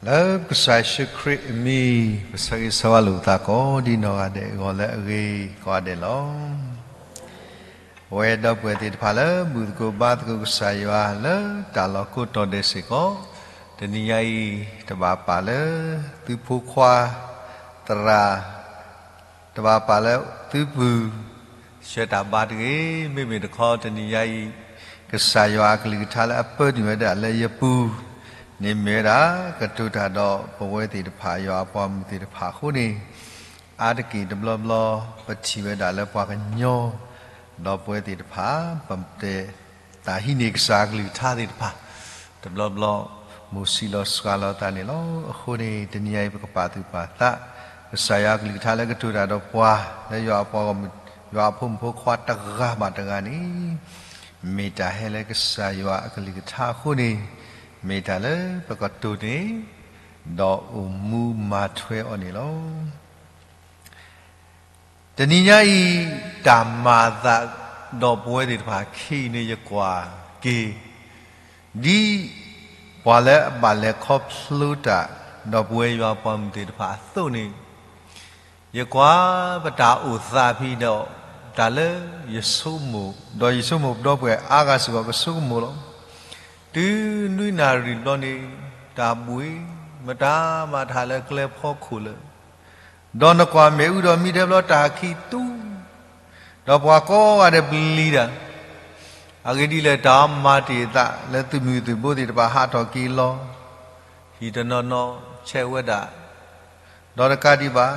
လၢကစၢ်ယ့ၣ်ၡူးခရံာ်အမံၤ ပဆၢဂ့ၤဆၢဝါလိာ်ပသးကိးဒ်နီၢ်ဂၤဒဲးအဂီၢ်လၢအဂ့ၤကိးဂၤဒဲးလီၤ. ပဝဲဒီပုၢ်ဝဲၢ်သ့ၣ်တဖၣ်လၢဘူၣ်သကိးဘါသကိးကစၢ်ယွၤလၢတၢ်လီၢ်ကိးတီၤဒဲးစ့ၢ်ကီး, တနံၤညါအံၤ တဘၣ်ပာ်လၢသုဖိခွါသရၣ် တဘၣ်ပာ်လၢသုပုၢ် ဆှၢတၢ်ဘါတဂ့ၤ. မ့မ့ၢ်တခီတနံၤညါအံၤ ကစၢ်ယွၤအကလုၢ်ကထါလၢအပၢနုာ်ဝဲဒၣ်လၢယပူၤန့ၣ်မ့ၢ်ဝဲဒၣ် ကတိၤတၢ်ဒီးပဝဲသ့ၣ်တဖၣ် ယွၤအပှၤမုၣ်သ့ၣ်တဖၣ်အဃိန့ၣ်, အါတက့ၢ်တဘျီဘျီ ပထံၣ်ဝဲဒၣ်လၢပှၤကညီ ဒီးပဝဲသ့ၣ်တဖၣ် ပတဲတၢ်ဟံးန့ၢ်ကစၢ်အကလုၢ်ကထါသ့ၣ်တဖၣ် တဘျီဘျီ မိၢ်စံးလီၤစှၤလီၤသးန့ၣ်လီၤ. အဃိန့ၣ် တနံၤညါအံၤ ပကပာ်သူၣ်ပာ်သး ကစၢ်ယွၤအကလုၢ်ကထါလၢကတိၤတၢ်ဒီးပှၤ လၢယွၤအပှၤဂီၢ်မုၢ် ယွၤအဖိမုၣ်ဖိခွါတဂၤဘၣ်တဂၤန့ၣ် မ့ၢ်တၢ်ဟဲလၢကစၢ်ယွၤအကလုၢ်ကထါအဃိန့ၣ်, မ့ၢ်တၢ်လၢပကတိၤန့ၢ် ဒီးအိၣ်မူမၤထွဲအီၤန့ၣ်လီၤ. တနံၤညါအံၤ တၢ်မၤအသးဒီးပဝဲသ့ၣ်တဖၣ်ခံအံၤန့ၣ် ယကွၢ်က့ၤ ဒ်ပှၤလၢအဘၣ်လဲၤခီဖျိတၢ် ဒီးပဝဲယွၤပှၤမုၣ်သ့ၣ်တဖၣ်အသိးန့ၣ်, ယကွၢ်ပတၢ်အိၣ်သးဖဲဒီး တၢ်လၢယဆိကမိၣ် ဒီးယဆိကမိၣ်ဒီပုၢ်ဝဲၢ်အါဂၤစ့ၢ်ကီးကဆိကမိၣ်လီၤ. တုၤနွံနၣ်ရံၣ်ဘျီန့ၣ် တၢ်ဘှံး မတၤမၤတၢ်လၢကျဲဖီခိၣ်လၢ ဒီးနကွၢ်မ့ၣ်အူဒီးမံထဲဘျီတၢ်ခံးတူၢ်, ဒီးပှၤကိးဂၤဒဲးပျံၤတၢ်, အဂ့ၢ်ဒ်လဲၣ် တၢ်မၤတ့ၢ်အသးလၢသုးမုၢ်သုးဘိသ့ၣ်တဖၣ်ဟးထီၣ်က့ၤလီၤ, ဟံၣ်တနီၤနီၤဆဲးဝဲဒၣ်, ဒီးတကးဒံးဘၣ်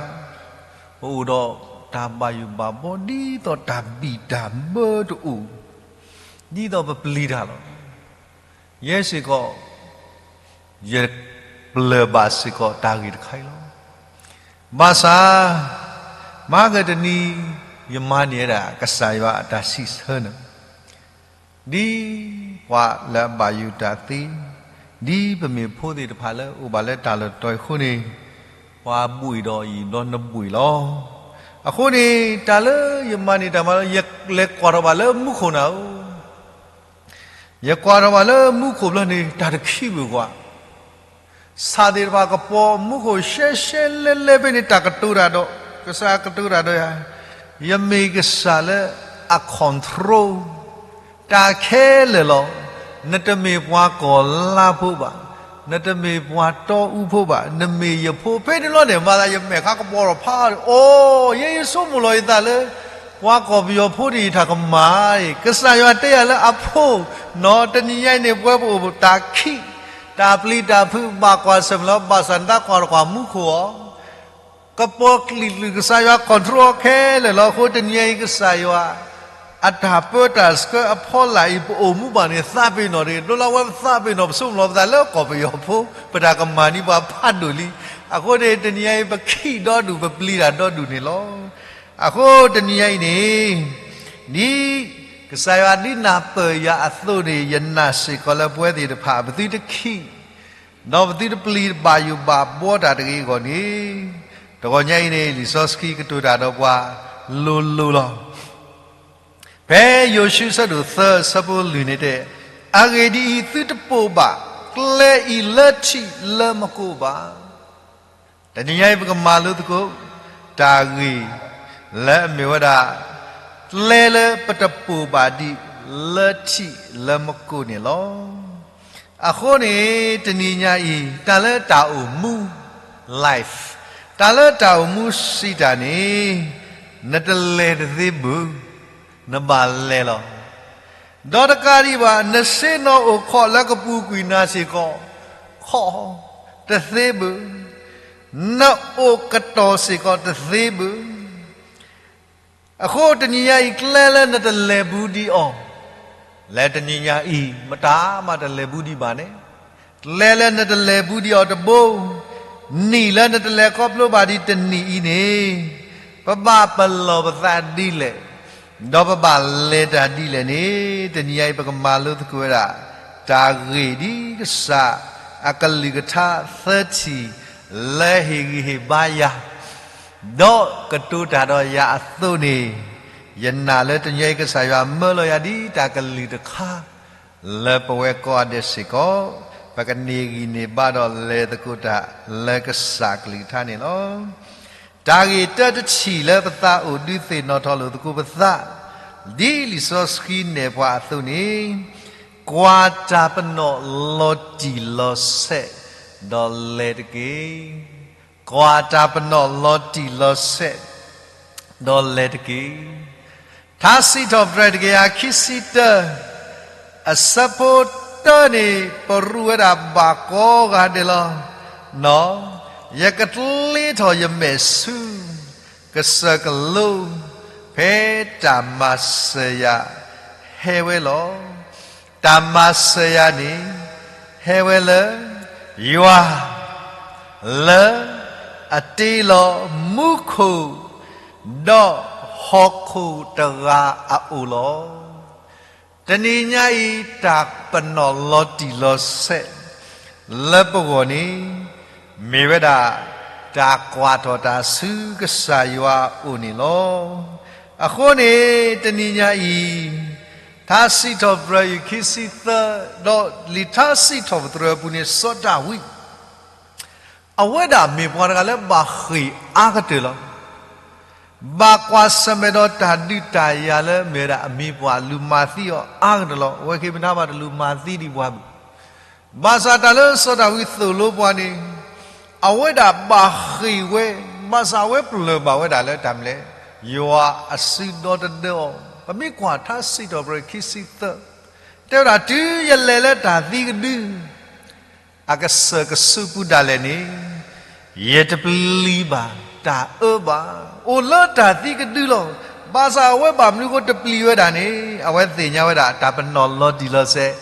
ပအိၣ်ဒီးတၢ်ဘၣ်ယိၣ်ဘၣ်ဘှီဒ်သိးတၢ်ဘံၣ်တၢ်ဘၢတအိၣ်, ဒ်သိးပပျံၤတၢ်လီၤ. ယဲစ့ၢ်ကီး ယပျၢ်ဘၣ်စ့ၢ်ကီးတၢ်ဂ့ၢ်တခါအံၤလီၤ. ဘၣ်ဆၣ် မဟါကတနံၤ ယမၤန့ၢ်ဝဲဒၣ်ကစၢ်ယွၤအတၢ်စံးဆၢန့ၣ်, ဒ်ပှၤလၢအဘၣ်ယိၣ်တၢ်သ့, ဒ်ပမ့ၢ်ဖိသ့ၣ်တဖၣ်လၢအိၣ်ဘၣ်လၢတၢ်လီၢ်တတီၤအံၤအဃိန့ၣ်, ပှၤဘှံးဒီးယံာ်ဘျီနဘှံးလီၤ. အဃိန့ၣ် တၢ်လၢယမၤန့ၢ်တၢ်မၤလၢ ယလဲၤကွၢ်ထီၣ်ဘၣ်လၢမူခိၣ်နၤဧၢ ယကွၢ်ထီၣ်ဘၣ်လၢမူခိၣ်ဘျီန့ၣ် တၢ်တခံးဘၣ်ကွၢ်, ဆၣ်သ့ၣ်တဖၣ်ကပီၤမူခိၣ်ရှဲရှဲလဲလဲဖဲန့ၣ် တၢ်ကတိၤတၢ်ဒီး, ကစၢ်ကတိၤတၢ်ဒီးယၤ, ယမ့ၢ်ကစၢ်လၢအ control တၢ်ခဲလၢာ်လီၤ. နတမ့ၢ်ပှၤကီၢ်လါဖိဘၣ်, နတမ့ၢ်ပှၤတီအူဖိဘၣ်, နမ့ၢ်ယဖိ ဖဲန့ၣ်လီၤန့ၣ် မၤသးယမဲာ်ခါကပီၤထီၣ်ဖးဒီး အိ ယဲယဆိကမိၣ်လီၤယသးလၢ ပှၤကီၢ်ပယီၤဖိန့ၣ် ယတၢ်ကမၣ်အံၤ ကစၢ်ယွၤတဲယၤလၢအဖိ, နီၢ်တနံၤညါအံၤန့ၣ် ပဝဲပအိၣ်တၢ်ခံး, တၢ်ပျံၤတၢ်ဖုးဘၣ်ကွၢ်ဆၢၣ်မဲာ်လီၤ ဘၣ်ဆၣ်နတၢ်ကွၢ်တကွၢ်မူခိၣ်အီၤ ကပီၤကလံၤကလုာ် ကစၢ်ယွၤ control ခဲလၢာ်လီၤ. အဃိတနံၤညါအံၤ ကစၢ်ယွၤအတၢ်ပၢတၢ်ဆှၢအဖီလာ်အံၤ ပအိၣ်မူဘၣ်န့ၣ် သးပ့ၤနီၣ်တဂ့ၤ, ဒိလီၤဝဲပသးပ့ၤနီၣ် ပဆိကမိၣ်လီၤပသးလၢကီၢ်ပယီၤဖိ ပတၢ်ကမၣ်န့ၢ်ပှၤဖးဒိၣ်လံ. အဃိန့ၣ် တနံၤညါအံၤ ပခံးဒီဒူၣ် ပပျံၤတၢ်ဒီဒူၣ်န့ၣ်လီၤ. အဃိတနံၤညါအံၤန့ၣ် ဒ်ကစၢ်ယွၤဒ်နၢ်ပၢၢ်ယၤအသိးန့ၣ် ယနာ်စ့ၢ်ကီးလၢပဝဲသ့ၣ်တဖၣ် ပသုတခံး ဒီးပသုတပျံၤဘၣ်ယိၣ်ဘၣ်ဘှီတၢ်တဂ့ၤအဂီၢ်န့ၣ်, တဂီၤညါအံၤန့ၣ် လံာ်စီဆှံကတိၤတၢ်ဒီးပှၤလိၤလိၤလီၤ. ဖဲယိၤၡူ အဆၢဒိၣ်သၢအဆၢဖိလွံၢ်န့ၣ်တဲ, အဂ့ၢ်ဒ်အံၤ, သုတပိာ်ဘၣ်ကျဲအံၤလၢထံးလၢမကိာ်ဘၣ်. တနံၤညါအံၤ ပကမၤလိသကိး တၢ်ဂ့ၢ်လၢအမ့ၢ်ဝဲဒၣ် ကျဲလၢပတပိာ်ဘၣ်ဒံးလၢထံးလၢမကိာ်န့ၣ်လီၤ. အဃိန့ၣ် တနံၤညါအံၤ တၢ်လၢတၢ်အိၣ်မူ life, တၢ်လၢတၢ်အိၣ်မူစံးတၢ်န့ၣ် နတလဲၤတသ့ဘၣ်, နဘၣ်လဲၤလီၤ. ဒီးတကးဒံးဘၣ် နဆ့ၣ်နီၤအိၣ်ခိးလၢကပူၤကွံာ်နၤစ့ၢ်ကီး ခိးတသ့ဘၣ်, နအိၣ်ကတီၢ်စ့ၢ်ကီးတသ့ဘၣ်. အဃိတနံၤညါအံၤ ကျဲလၢနတလဲၤဘူးဒံးအီၤ လၢတနံၤညါအံၤ မတၤမးတလဲၤဘူးဒံးဘၣ်န့ၣ်, ကျဲလၢနတလဲၤဘူးဒံးအီၤတဘိ, နံၣ်လၢနတလဲၤခီဖျိဘၣ်ဒံးတနံၣ်အံၤန့ၣ်, ပဘၣ်ပလီၢ်ပသးဒ်လဲၣ်, ဒီးပဘၣ်လဲၤတၢ်ဒ်လဲၣ်န့ၣ်, တနံၤညါအံၤ ပကမၤလိသကိးဝဲဒၣ် တၢ်ဂ့ၢ်ဒ်ကစၢ်အကလုၢ်ကထါသၢထံၣ် လၢဟ့ၣ်ဂံၢ်ဟ့ၣ်ဘါယၤ ဒီးကတိၤတၢ်ဒီးယၤအသိးန့ၣ်, ယနာ်လၢတနံၤအံၤ ကစၢ်ယွၤမၢလီၤယၤဒ်တၢ်ကလုၢ်တခါ လၢပဝဲကိးဂၤဒဲးစ့ၢ်ကီး, ပကန့ၢ်ဂံၢ်န့ၢ်ဘါဒီးလဲၤသကိးတၢ်လၢကစၢ်ကလုၢ်ကထါန့ၣ်လီၤ. တၢ်ဂ့ၢ်တၢတထံၣ်လၢပသးအိၣ်ဒုးသ့ၣ်နီၣ်ထီၣ်လိာ်သကိးပသး, ဒ်လံာ်စီဆှံနဲၣ်ပှၤအသိးန့ၣ်, ကွၢ်တၢ်ပနီၣ်လီၤတံၢ်လီၤဆဲး, ဒီးလဲၤတက့ၢ်. ကွၢ်တၢ်ပနီၣ်လီၤတံၢ်လီၤဆဲး, ဒီးလဲၤတက့ၢ်. ထါစံးထီၣ်ပတြၢၤတကယၤခံဆံတၢ, အဆၢဖိတၢန့ၣ် ပရူးဝဲဒၣ်ဘၣ်ကိးဂၤဒဲးလီၤ. နီၢ်, ယကကျ့ထီၣ်ယမဲာ်ဆူ ကစၢၢ်ကလိ, ဖဲတၢ်မၤစၢၤယၤဟဲဝဲလီၤ. တၢ်မၤစၢၤယၤန့ၣ် ဟဲဝဲလၢ ယွၤ လၢအတ့လီၤမူခိၣ် ဒီးဟီၣ်ခိၣ်တဂၤအအိၣ်လီၤ. တနံၤညါအံၤ တၢ်ပနီၣ်လီၤတံၢ်လီၤဆဲး လၢပဂီၢ်န့ၣ် မ့ၢ်ဝဲဒၣ် တၢ်ကွၢ်ထီၣ်တၢ်ဆူကစၢ်ယွၤအအိၣ်န့ၣ်လီၤ. အဃိန့ၣ် တနံၤညါအံၤ ထါစံးထီၣ်ပတြၢၤအံၤခံဆံသၢ, ဒီးလံာ်ထါစံးထီၣ်ပတြၢၤအပူၤန့ၣ် စီၤဒၤဝံး အဝဲဒၣ်မ့ၢ်ပှၤတဂၤလၢဘၣ်ဃ့ၢ်အါကတၢၢ်လီၤ. ဘၣ်ကွၢ်ဆၢၣ်မဲာ်ဒီးတၢ်ဒုးတၢ်ယၤလၢမ့ၢ်ဝဲဒၣ်အမံၤပှၢ် လူၤမၤသံအီၤအါကတၢၢ်လီၤ. အဝဲက့ၤမ့ၢ်တၢ်ဘၣ်တလူၤမၤသံဒံးပှၤဘၣ်. ဘၣ်ဆၣ်တၢ်လၢစီၤဒၤဝံးသိၣ်လိပှၤန့ၣ် အဝဲဒၣ်ဘၣ်ဃ့ၢ်ဝဲ, ဘၣ်ဆၣ်အဝဲပလၢၢ်ဘၣ်ဝဲဒၣ်လၢတၢ်မနုၤလဲၣ်, ယွၤအစုဒီတဒၢအီၤ. ပမ့ၢ်ကွၢ်ထါစံးထီၣ်ပတြၢၤခံဆံသၢ, တဲဝဲဒၣ်တုၤယလဲၤလၢတၢ်သံကဒု အကစၢၢ်ကဆူးပူၤဒၣ်လဲာ်န့ၣ် ယတပျံၤဘၣ်တၢ်အၢဘၣ်. အိၣ်လၢတၢ်သံကဒုလီၤ. ဘၣ်ဆၣ်အဝဲဘၣ်မနုၤဃိတပျံၤဝဲဒၣ်န့ၣ် အဝဲသ့ၣ်ညါဝဲဒၣ်တၢ်ပနီၣ်လီၤတံၢ်လီၤဆဲး,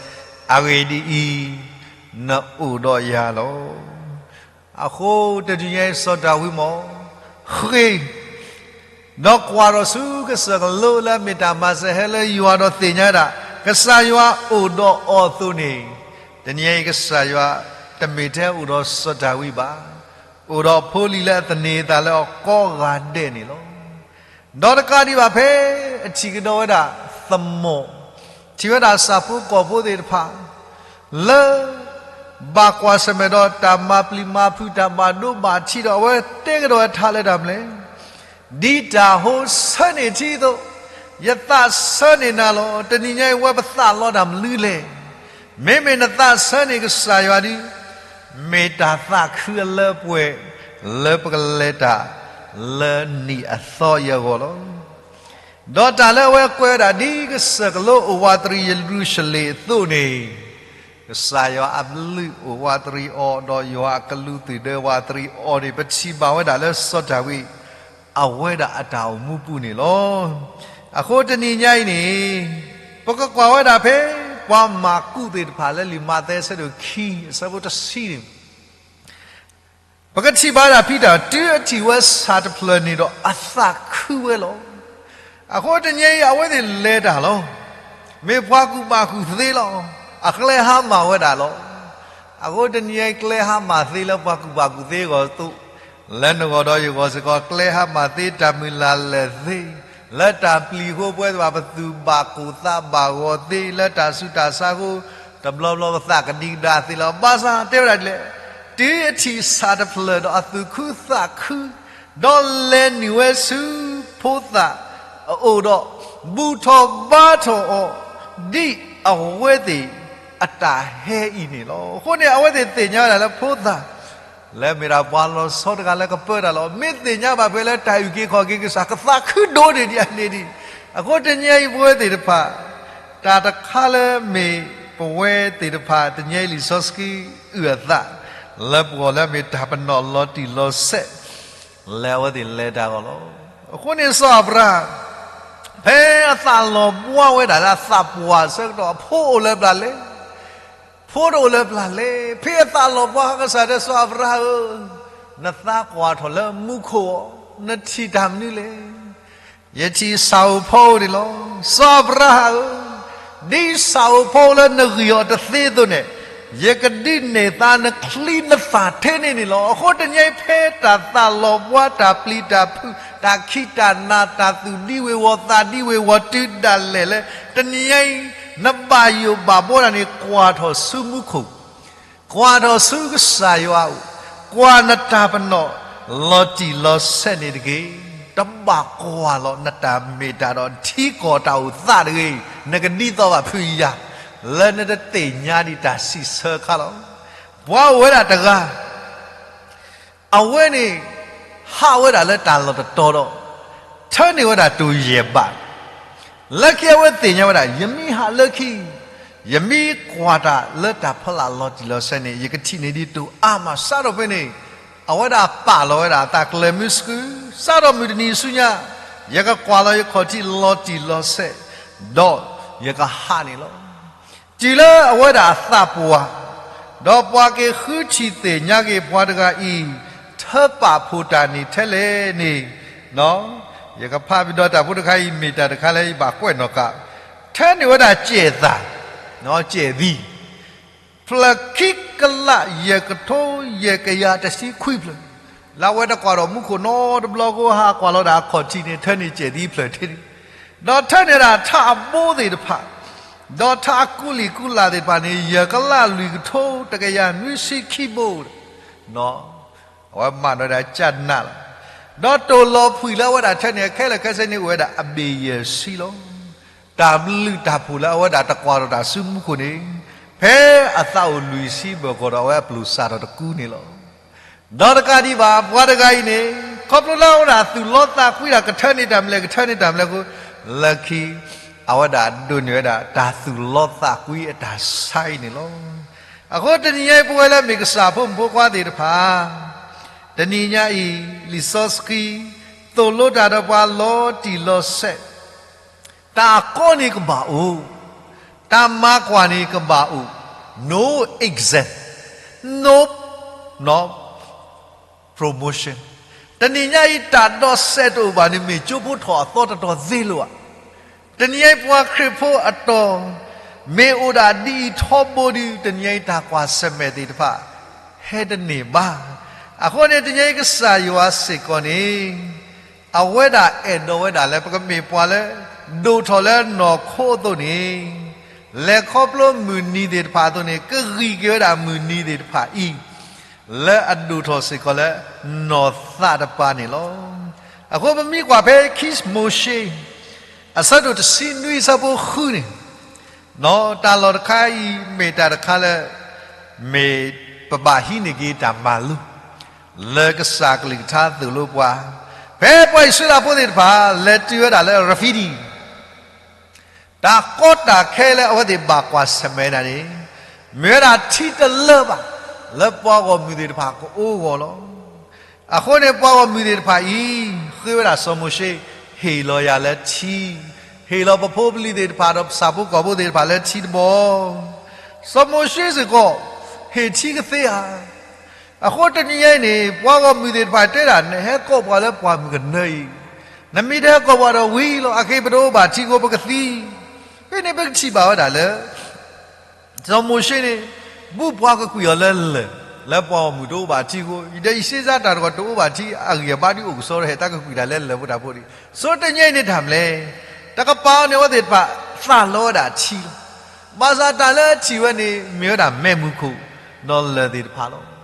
အဂ့ၢ်ဒ်အံၤ, နအိၣ်ဒီးယၤလီၤ. အဃိတနံၤညါအံၤ စီၤဒၤဝံးမ့ၢ် ဃ့ၢ် ဒီးကွၢ်ထီၣ်ဆူကစၢၢ်ကလိလၢအမ့ၢ်တၢ်မၤစၢၤဟဲလၢယွၤဒီးသ့ၣ်ညါဒၣ် ကစၢ်ယွၤအိၣ်ဒီးအီၤအသိးန့ၣ်, တနံၤညါအံၤကစၢ်ယွၤတမ့ၢ်ထဲအိၣ်ဒီးစီၤဒၤဝံးဘၣ်. အိၣ်ဒီးဖိလံၤလၢအသန့ၤအသးလၢအီၤကိးဂၤဒဲးန့ၣ်လီၤ. ဒီးတကးဒံးဘၣ်ဖဲအထံၣ်ကဒီးဝဲဒၣ် သမီၣ်, ထံၣ်ဝဲဒၣ်ဆၣ်ဖိကီၢ်ဖိသ့ၣ်တဖၣ် လၢ ဘၣ်ကွၢ်ဆၢၣ်မဲာ်ဒီးတၢ်မၤပျံၤမၤဖုး တၢ်ဘၣ်ဒိဘၣ်ထံးဒီး အဝဲတဲကဒီးဝဲထါလၢတၢ်မနုၤလဲၣ်, ဒ်တၢ်ဟိဆၢန့ၢ်ထံအသိး, ယသးဆၢန့ၢ်နၤလီၤ. တနံၤညါအံၤ ဝဲပသးလီတၢ်မနုၤလဲၣ်. မ့မ့ၢ်နသးဆၢန့ၢ်ကစၢ်ယွၤဒီး မ့ၢ်တၢ်သးခုအလၢအပှဲၤ လၢပကလဲၤတၢ်လၢနံၣ်အသီအံၤအဂီၢ်လီၤ. ဒီးတၢ်လၢအဝဲကွဲးဝဲဒၣ် ဒ်ကစၢၢ်ကလိအိၣ်ဝးတရံးယရူၤၡလ့ၣ်အသိးန့ၣ်, ကစၢ်ယွၤအဘျုးအိၣ်ဝးတရံးအီၤ ဒီးယွၤအကလူးသုးဒၢဝးတရံးအီၤန့ၣ် ပထံၣ်ဘၣ်ဝဲဒၣ်လၢစီၤဒၤဝံး အဝဲဒၣ်အတၢ်အိၣ်မူပူၤန့ၣ်လီၤ. အဃိတနံၤညါအံၤန့ၣ် ပကကွၢ်ဝဲဒၣ်ဖဲ ပှၤမၢ်ကူးသ့ၣ်တဖၣ်လၢလံာ်မးသဲအဆၢဒိၣ်ခံ အဆၢဖိတဆံန့ၣ် ပကထံၣ်ဘၣ်ဒၣ်ဖဲတၢ် တုၤအထံၣ်ဝဲဆၣ်တဖျၢၣ်န့ၣ်ဒီးအသးခုဝဲလီၤ. အဃိတနံၤအံၤ အဝဲသ့ၣ်လဲၤတၢ်လီၤ. မ့ၢ်ပှၤကူၣ်ဘၣ်ကူၣ်သ့လီၤ. အကျဲဟါမၢ်ဝဲဒၣ်လီၤ. အဃိတနံၤအံၤ ကျဲဟါမၢ်သ့လၢပှၤကူၣ်ဘၣ်ကူၣ်သ့အဂီၢ်အသိး, လၢနဂီၢ်ဒီးယဂီၢ်စ့ၢ်ကီး ကျဲဟါမၢ်သ့ တၢ်မုၢ်လၢ်လၢာ်သ့, လၢတၢ်ပျံၤအဃိ ပဝဲသ့ၣ်တဖၣ်ပသူၣ်ဘၣ်ကိၢ်သးဘၣ်ဂီၤသ့, လၢတၢ်ဆူးတၢ်ဆါအဃိ တဘျီဘျီပသးကဒံကဒါသ့လီၤ. ဘၣ်ဆၣ်တဲဝဲဒၣ်ဒ်လဲၣ်, တုၤအထံၣ်ဆၣ်တဖျၢၣ်ဒီးအသူၣ်ခုသးခု, ဒီးလဲၤနုာ်ဝဲဆူဖိသၣ်အအိၣ်ဒီး ဘူၣ်ထီၣ်ဘါထီၣ်အီၤ ဒ်အဝဲသ့ၣ်အတၢ်ဟဲအံၤန့ၣ်လီၤ. အဃိန့ၣ် အဝဲသ့ၣ်သ့ၣ်ညါဝဲဒၣ်လၢဖိသၣ် လၢမ့ၢ်ဒၣ်ပှၤလီၤဆီတဂၤလၢကပၢတၢ်လီၤ. မ့ၢ်သ့ၣ်ညါဘၣ်ဖဲလၢတၢ်အုၣ်က့ၤခီၣ်က့ၤကစၢ် ကသးခုဒိၣ်န့ၢ်ဒံးအန့ၣ်ဒံး. အဃိတနံၤအံၤ ပဝဲသ့ၣ်တဖၣ် တၢ်တခါလၢမ့ၢ်ပဝဲသ့ၣ်တဖၣ် တနံၤအံၤလံာ်စီဆှံအုၣ်အသး လၢပဂီၢ်လၢအမ့ၢ်တၢ်ပနီၣ်လီၤတံၢ်လီၤဆဲး လၢအဝဲသ့ၣ်လဲၤတၢ်အဂီၢ်လီၤ. အဃိန့ၣ်စီၤအၤဘြၤဟၣ် ဖဲအသးလီၤဘှါဝဲဒၣ်လၢအသးပှၢ်အဆၢကတီၢ် အဖိအိၣ်လၢပျၢ်လဲၣ် ဖိတအိၣ်လၢပျၢ်လဲၣ်. ဖဲအသးလီၤဘှါ ကစၢ်တဲစီၤအၤဘြၤဟၣ်ဧၢ, နသးကွၢ်ထီၣ်လၢမူခိၣ်အီၤ, နထံၣ်တၢ်မနုၤလဲၣ်. ယထံၣ်ဆၣ်ဧိၤဖီဧိၤန့ၣ်လီၤ. စီၤအၤဘြၤဟၣ်ဧၢ, ဒ်ဆၣ်ဧိၤဖီဧိၤလၢနဂံၢ်အီၤတသ့အသိးန့ၣ်, ယကဒုးနဲၣ်သါနချံနသၣ်ထဲန့ၣ်န့ၣ်လီၤ. အဃိတနံၤအံၤ ဖဲတၢ်သးလီၤဘှါ တၢ်ပျံၤတၢ်ဖုး တၢ်ခံးတၢ်နၤ တၢ်သူၣ်ဒံဝ့ၤဝီၤ သးဒံဝ့ၤဝီၤ တုၤဒၣ်လဲာ်လၢ တနံၤအံၤ နဘၣ်ယိၣ်ဘၣ်ဘှီဒၣ်န့ၣ် ကွၢ်ထီၣ်ဆူမူခိၣ် ကွၢ်ထီၣ်ဆူကစၢ်ယွၤအအိၣ်, ကွၢ်နတၢ်ပနီၣ်လီၤတံၢ်လီၤဆဲးန့ၣ်တက့ၢ်. တဘၣ်ကွၢ်လီၤနတၢ်မ့ၢ်တၢ်ဒီးထံကီၢ်တၢ်အိၣ်သးတဂ့ၤ, နကဒ်သိးဘၣ်ဖုယၤ, လၢနတသ့ၣ်ညါဒံးတၢ်စံးဆၢခါလီၤ. ပှၤအိၣ်ဝဲဒၣ်တဂၤ အဝဲန့ၣ် ဟးဝဲဒၣ်လၢတၢ်လီၢ်တတီၤဒီး ထၢန့ၢ်ဝဲဒၣ်တိၤယဲၢ်ဘး, လၢခံအဝဲသ့ၣ်ညါဝဲဒၣ် ယမ့ၢ်ဟးလၢခံ, ယမ့ၢ်ကွၢ်တၢ်လၢတၢ်ဖီလာ်လီၤတံၢ်လီၤဆဲးန့ၣ် ယကထံၣ်န့ၢ်ဒံးတိၤအါမး. စးထီၣ်ဖဲန့ၣ် အဝဲဒၣ်ပာ်လီၤဝဲဒၣ်အသးကျဲၤမုၢ်ဆူၣ်, စးထီၣ်မုၢ်တနံၤဆူညါ ယကကွၢ်လီၤယခီၣ်ထံးလီၤတံၢ်လီၤဆဲး, ဒီးယကဟးန့ၣ်လီၤ. တုၤလၢအဝဲဒၣ်အသးပှၢ်, ဒီးပှၤက့ၤဃုထံၣ်သ့ၣ်ညါက့ၤပှၤတဂၤအံၤ ထၢပာ်ဖှိၣ်တၢ်န့ၣ်ထဲလဲၣ်န့ၣ်, ယကဖးဘၣ်ဒီးတၢ်ဖိတခါအံၤ မ့ၢ်တၢ်တခါလၢယဘၣ်ကွဲးနီၣ်ဃာ်, ထၢန့ၢ်ဝဲဒၣ်စဲးသး, စဲးသံ ဖျၢၣ်ခံကလးယဲၢ်ကထိယဲၢ်ကယၤတဆံခွံဖျၢၣ်, လၢအဝဲတကွၢ်ဒီးမူခိၣ်နီတဘျီဃီ ဟးကွၢ်လီၤဒၣ်အခီၣ်ထံးန့ၣ် ထၢန့ၢ်စဲးသံဖျၢၣ်ထဲန့ၣ်, ဒီးထၢန့ၢ်ဒၣ်ထးအဘိသ့ၣ်တဖၣ်, ဒီးထးအကူလံာ်ကူလာ်သ့ၣ်တဖၣ်န့ၣ် ယဲၢ်ကလးလွံၢ်ကထိတကယၤနွံဆံခံဘိ အဝဲမၤနီၣ်ဒၣ်ကၢ်နးလီၤ. ဒီးတိၤလီၤဖှံၣ်လၢအဝဲဒၣ်ထၢန့ၢ်ခဲလၢာ်ခဲဆ့န့ၣ် အိၣ်ဝဲဒၣ်အဘ့ၣ်ယဲၢ်ဆံလီၤ. တၢ်ဘျုးတၢ်ဖှိၣ်လၢအဝဲဒၣ်တကွၢ်ဒီးတၢ်ဆူမူခိၣ်န့ၣ်, ဖဲအသးအိၣ်လွံၢ်ဆံဘၢၣ်ကီၢ်ဒီးအဝဲအပျိၢ်စးထီၣ်တကူန့ၣ်လီၤ. ဒီးတကးဒံးဘၣ် ပှၤတဂၤအံၤန့ၣ် ခီဖျိလၢအဝဲဒၣ်သူၣ်လီသးကွံဒၣ် ကထၢန့ၢ်တၢ်မနုၤလဲၣ် ကထၢန့ၢ်တၢ်မနုၤလဲၣ်အဃိ, လၢခံ အဝဲဒၣ်ဒိးန့ၢ်ဝဲဒၣ်တၢ်သူၣ်လီသးကွံအတၢ်ဆါအံၤန့ၣ်လီၤ. အဃိတနံၤညါအံၤ ပဝဲလၢမ့ၢ်ကစၢ်ဖိမုၣ်ဖိခွါသ့ၣ်တဖၣ်, တနံၤညါအံၤ လံာ်စီဆှံ သိၣ်လိတၢ်ဒီးပှၤလီၤတံၢ်လီၤဆဲး, တၢ်အကီန့ၣ်ကဘၣ်အိၣ်, တၢ်မၤကွၢ်န့ၣ်ကဘၣ်အိၣ်, no exam, no, no promotion. တနံၤညါအံၤ တၢ်ဒီးစဲးတအိၣ်ဘၣ်န့ၣ် မ့ၢ်ကၠိဖိထီၣ်အသီတတီၤသ့လီၤဧါ. တနံၤညါအံၤ ပှၤခရံာ်ဖိအတီၢ် မ့ၢ်အိၣ်ဒၣ်ဒ်အံၤထီဘိဒီး တနံၤညါအံၤ တၢ်ကွၢ်ဆၢၣ်မဲာ်သ့ၣ်တဖၣ် ဟဲတန့ၢ်ဘၣ်. အဃိန့ၣ် တနံၤညါအံၤ ကစၢ်ယွၤစ့ၢ်ကီးန့ၣ် အဝဲဒၣ်အဲၣ်ဒိးဝဲဒၣ်လၢ ပကမ့ၢ်ပှၤလၢ ဒိၣ်ထီၣ်လၢနီၢ်ခိအသိးန့ၣ်, လဲၤခီဖျိမုၢ်နံၤသ့ၣ်တဖၣ်အသိးန့ၣ် ကဂံၢ်က့ၤဝဲဒၣ်မုၢ်နံၤသ့ၣ်တဖၣ်အံၤ လၢအဒိၣ်ထီၣ်စ့ၢ်ကီးလၢနီၢ်သးတပၤန့ၣ်လီၤ. အဃိပမ့ၢ်ကွၢ်ဖဲခံမိၤၡ့ အဆၢဒိၣ်တဆံနွံ အဆၢဖိဃုန့ၣ်, တၢ်လီၢ်တခါအံၤ မ့ၢ်တၢ်တခါလၢ မ့ၢ်ပဘၣ်ဟံးန့ၢ်က့ၤတၢ်မၤလိ လၢကစၢ်ကလုၢ်ကထါသိၣ်လိပှၤ, ဖဲပှၤအံၣ်စရ့လးဖိသ့ၣ်တဖၣ် လဲၤတုၤဝဲဒၣ်လၢရဖံဒံၣ် တၢ်ကီတၢ်ခဲလၢအဝဲသ့ၣ်ဘၣ်ကွၢ်ဆၢၣ်မဲာ်ဒၣ်န့ၣ် မ့ၢ်ဝဲဒၣ်ထံတလၢဘၣ် လၢပှၤဂီၢ်မုၢ်သ့ၣ်တဖၣ်ကအိၣ်ဂီၢ်လီၤ. အဃိန့ၣ် ပှၤဂီၢ်မုၢ်သ့ၣ်တဖၣ်အံၤ ဃ့ဝဲဒၣ်စီၤမိၤၡ့, ဟ့ၣ်လီၤယၤလၢထံ, ဟ့ၣ်လီၤပဖိပလံၤသ့ၣ်တဖၣ်ဒီးပဆၣ်ဖိကီၢ်ဖိသ့ၣ်တဖၣ်လၢထံတဘီ, စီၤမိၤၡ့စ့ၢ်ကီး ဟ့ၣ်ထံကသ့ဧါ. အဃိတနံၤညါအံၤန့ၣ် ပှၤဂီၢ်မုၢ်သ့ၣ်တဖၣ်တဲဒၣ် နဟဲကိးပှၤလၢပှၢ်မုၢ်ကနၢအံၤ, နမ့ၢ်တဟဲကိးပှၤဒီးဝံၤလီၤ, အခဲအံၤပတအိၣ်ဘၣ်ထံအဃိ ပကသံ. ဖဲန့ၣ်ပကထံၣ်ဘၣ်ဝဲဒၣ်လၢ စီၤမိၤၡ့န့ၣ် ဘူၣ်ပှၤကကွံာ်အီၤလၢလၢၢ်, လၢပှၤဂီၢ်မုၢ်တအိၣ်ဘၣ်ထံအဃိ, ယဒဲအံၤစ့စါတၢ်တဂီၢ်တအိၣ်ဘၣ်ထံ အဂံၢ်အဘါဒုးအိၣ်ကစီဒီး ဟဲတၢ်ကကွံာ်တၢ်လၢလၢၢ်ဖိတၢ်ဖိဒံး, ဆိတနံၤညါအံၤန့ၣ်တၢ်မနုၤလဲၣ်, တကပၤအီၤန့ၣ် အဝဲသ့ၣ်တဖၣ်သးလီဝဲဒၣ်ထံလီၤ. ဘၣ်ဆၣ်တၢ်လၢအထံၣ်ဝဲန့ၣ် မ့ၢ်ဝဲဒၣ်မဲးမုၢ်ခိၣ် ဒီးလၢၢ်သ့ၣ်တဖၣ်လီၤ.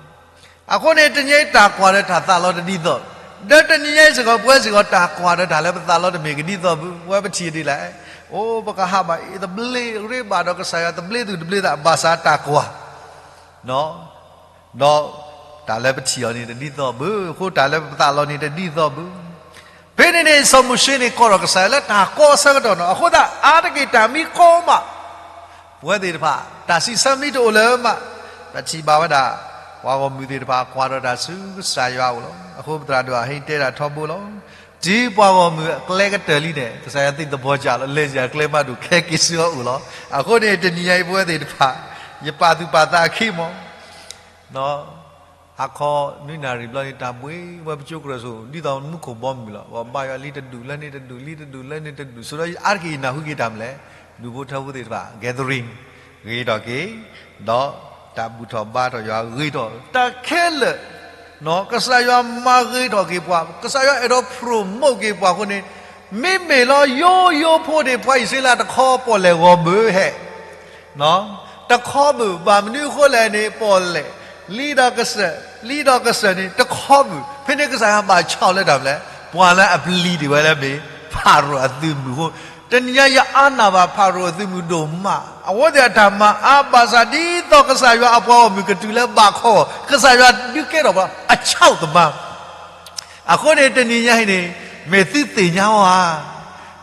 အဃိန့ၣ် တနံၤညါအံၤတၢ်ကွၢ်ဒီးတၢ်သးလီတဒ်သိး, ဒီးတနံၤညါအံၤစ့ၢ်ကီး ပဝဲစ့ၢ်ကီးတၢ်ကွၢ်ဒီးတၢ်လၢပသးလီတမ့ၢ်ကဒ်သိးဘၣ်, ပဝဲပထံၣ်ဒ်လဲၣ်, အိၣ် ပကဟးဘၣ်အ့ၣ်သဘျ့ရ့ဘၣ်ဒီးကစၢ်ယွၤသဘျ့သူၣ်သဘျ့သး ဘၣ်ဆၣ်တၢ်ကွၢ် ဒီးတၢ်လၢပထံၣ်အီၤန့ၣ်တဒ်သိးဘၣ်, အဃိတၢ်လၢပသးလီန့ၣ်တဒ်သိးဘၣ်. ဖဲန့ၣ်န့ၣ် စီၤမိၤၡ့န့ၣ် ကိးထီၣ်ကစၢ်ယွၤလၢတၢ်ကီအဆၢကတီၢ်နီၤ, အဃိသတးအါတက့ၢ်တၢ်မ့ၢ်ကီမး, ပဝဲသ့ၣ်တဖၣ် တၢ်စံးဆၢမ့ၢ်တအိၣ်လၢၤမး, ပထံၣ်ဘၣ်ဝဲဒၣ် ပှၤဂီၢ်မုၢ်သ့ၣ်တဖၣ်ကွၢ်ဒီးတၢ်ဆူကစၢ်ယွၤအအိၣ်လီၤ. အဃိပသရၣ်ဒိၣ်အဟ့ၣ်တဲဒၣ်ထီဘိလီၤ. တုၤပှၤဂီၢ်မုၢ်အကျဲကတၢၢ်လံန့ၣ် ကစၢ်ယွၤသ့ၣ်သဘီကၢ်လီၤ, လဲၤစၢၤအကျဲမးဒိၣ်ခဲက့ၤဆူအအိၣ်လီၤ. အဃိန့ၣ် တနံၤညါအံၤပဝဲသ့ၣ်တဖၣ် ယပာ်သူၣ်ပာ်သးအခံမး အခီနွံနၣ်ရံၣ်ဘျီန့ၣ် တၢ်ဘှံးဝဲပကၠိကရၢၢ်စိၤ ဒ်သိးမူခိၣ်ဘီမုၢ်လီၤ. ဘၣ်ယွၤလံတဒူၣ်လၢန့ၣ်တဒူၣ် လံတဒူၣ်လၢန့ၣ်တဒူၣ် ဆိဒီးအါတက့ၢ် ယနၢ်ဟူက့ၤတၢ်မနုၤလဲၣ်, ဒူၣ်ဖိထၢဖိသ့ၣ်တဖၣ် gathering ဂ့ၤထီၣ်က့ၤ, ဒီးတၢ်ဘူၣ်ထီၣ်ဘါထီၣ်ယွၤဂ့ၤထီၣ် တၢ်ခဲလၢာ် ကစၢ်ယွၤမၤဂ့ၤထီၣ်က့ၤပှၤ, ကစၢ်ယွၤအဲၣ်ဒိး promote က့ၤပှၤအဃိန့ၣ်, မ့မ့ၢ်လီၤယိယိဖိန့ၣ် ပှၤအံၣ်စရ့လးတခီပီၣ်လဲၣ်ဂီၤဘၢဟဲ တခီဘၣ်, ဘၣ်မနုၤအဃိလဲၣ်န့ၣ် ပီၣ်လဲၣ်, လံာ်ဒီးကစၢၢ်, လံာ်ဒီးကစၢၢ်န့ၣ် တခီဘၣ်. ဖဲန့ၣ်ကစၢ်ယွၤဘၣ်ဆါအီၤလၢတၢ်မနုၤလဲၣ်, ပှၤလၢအပျံၤတ့ၢ်ဝဲလၢမ့ၢ် ဖၤရိၤအသုးမုၢ်အဃိ, တနံၤညါယအါန့ၢ်ဘၣ်ဖၤရိၤအသုးမုၢ်ဒိၣ်မး, အဝဲသ့ၣ်အတၢ်မၤအါဘၣ်ဆၣ် ဒ်သိးကစၢ်ယွၤအပှၤဂီၢ်မုၢ်ကတုၤလၢဘၣ်ခီ, ကစၢ်ယွၤဒုးကဲထီၣ်ပှၤ အဆၣ်သမါ အဃိန့ၣ် တနံၤညါအံၤန့ၣ် မ့ၢ်သုသ့ၣ်ညါအီၤဧါ.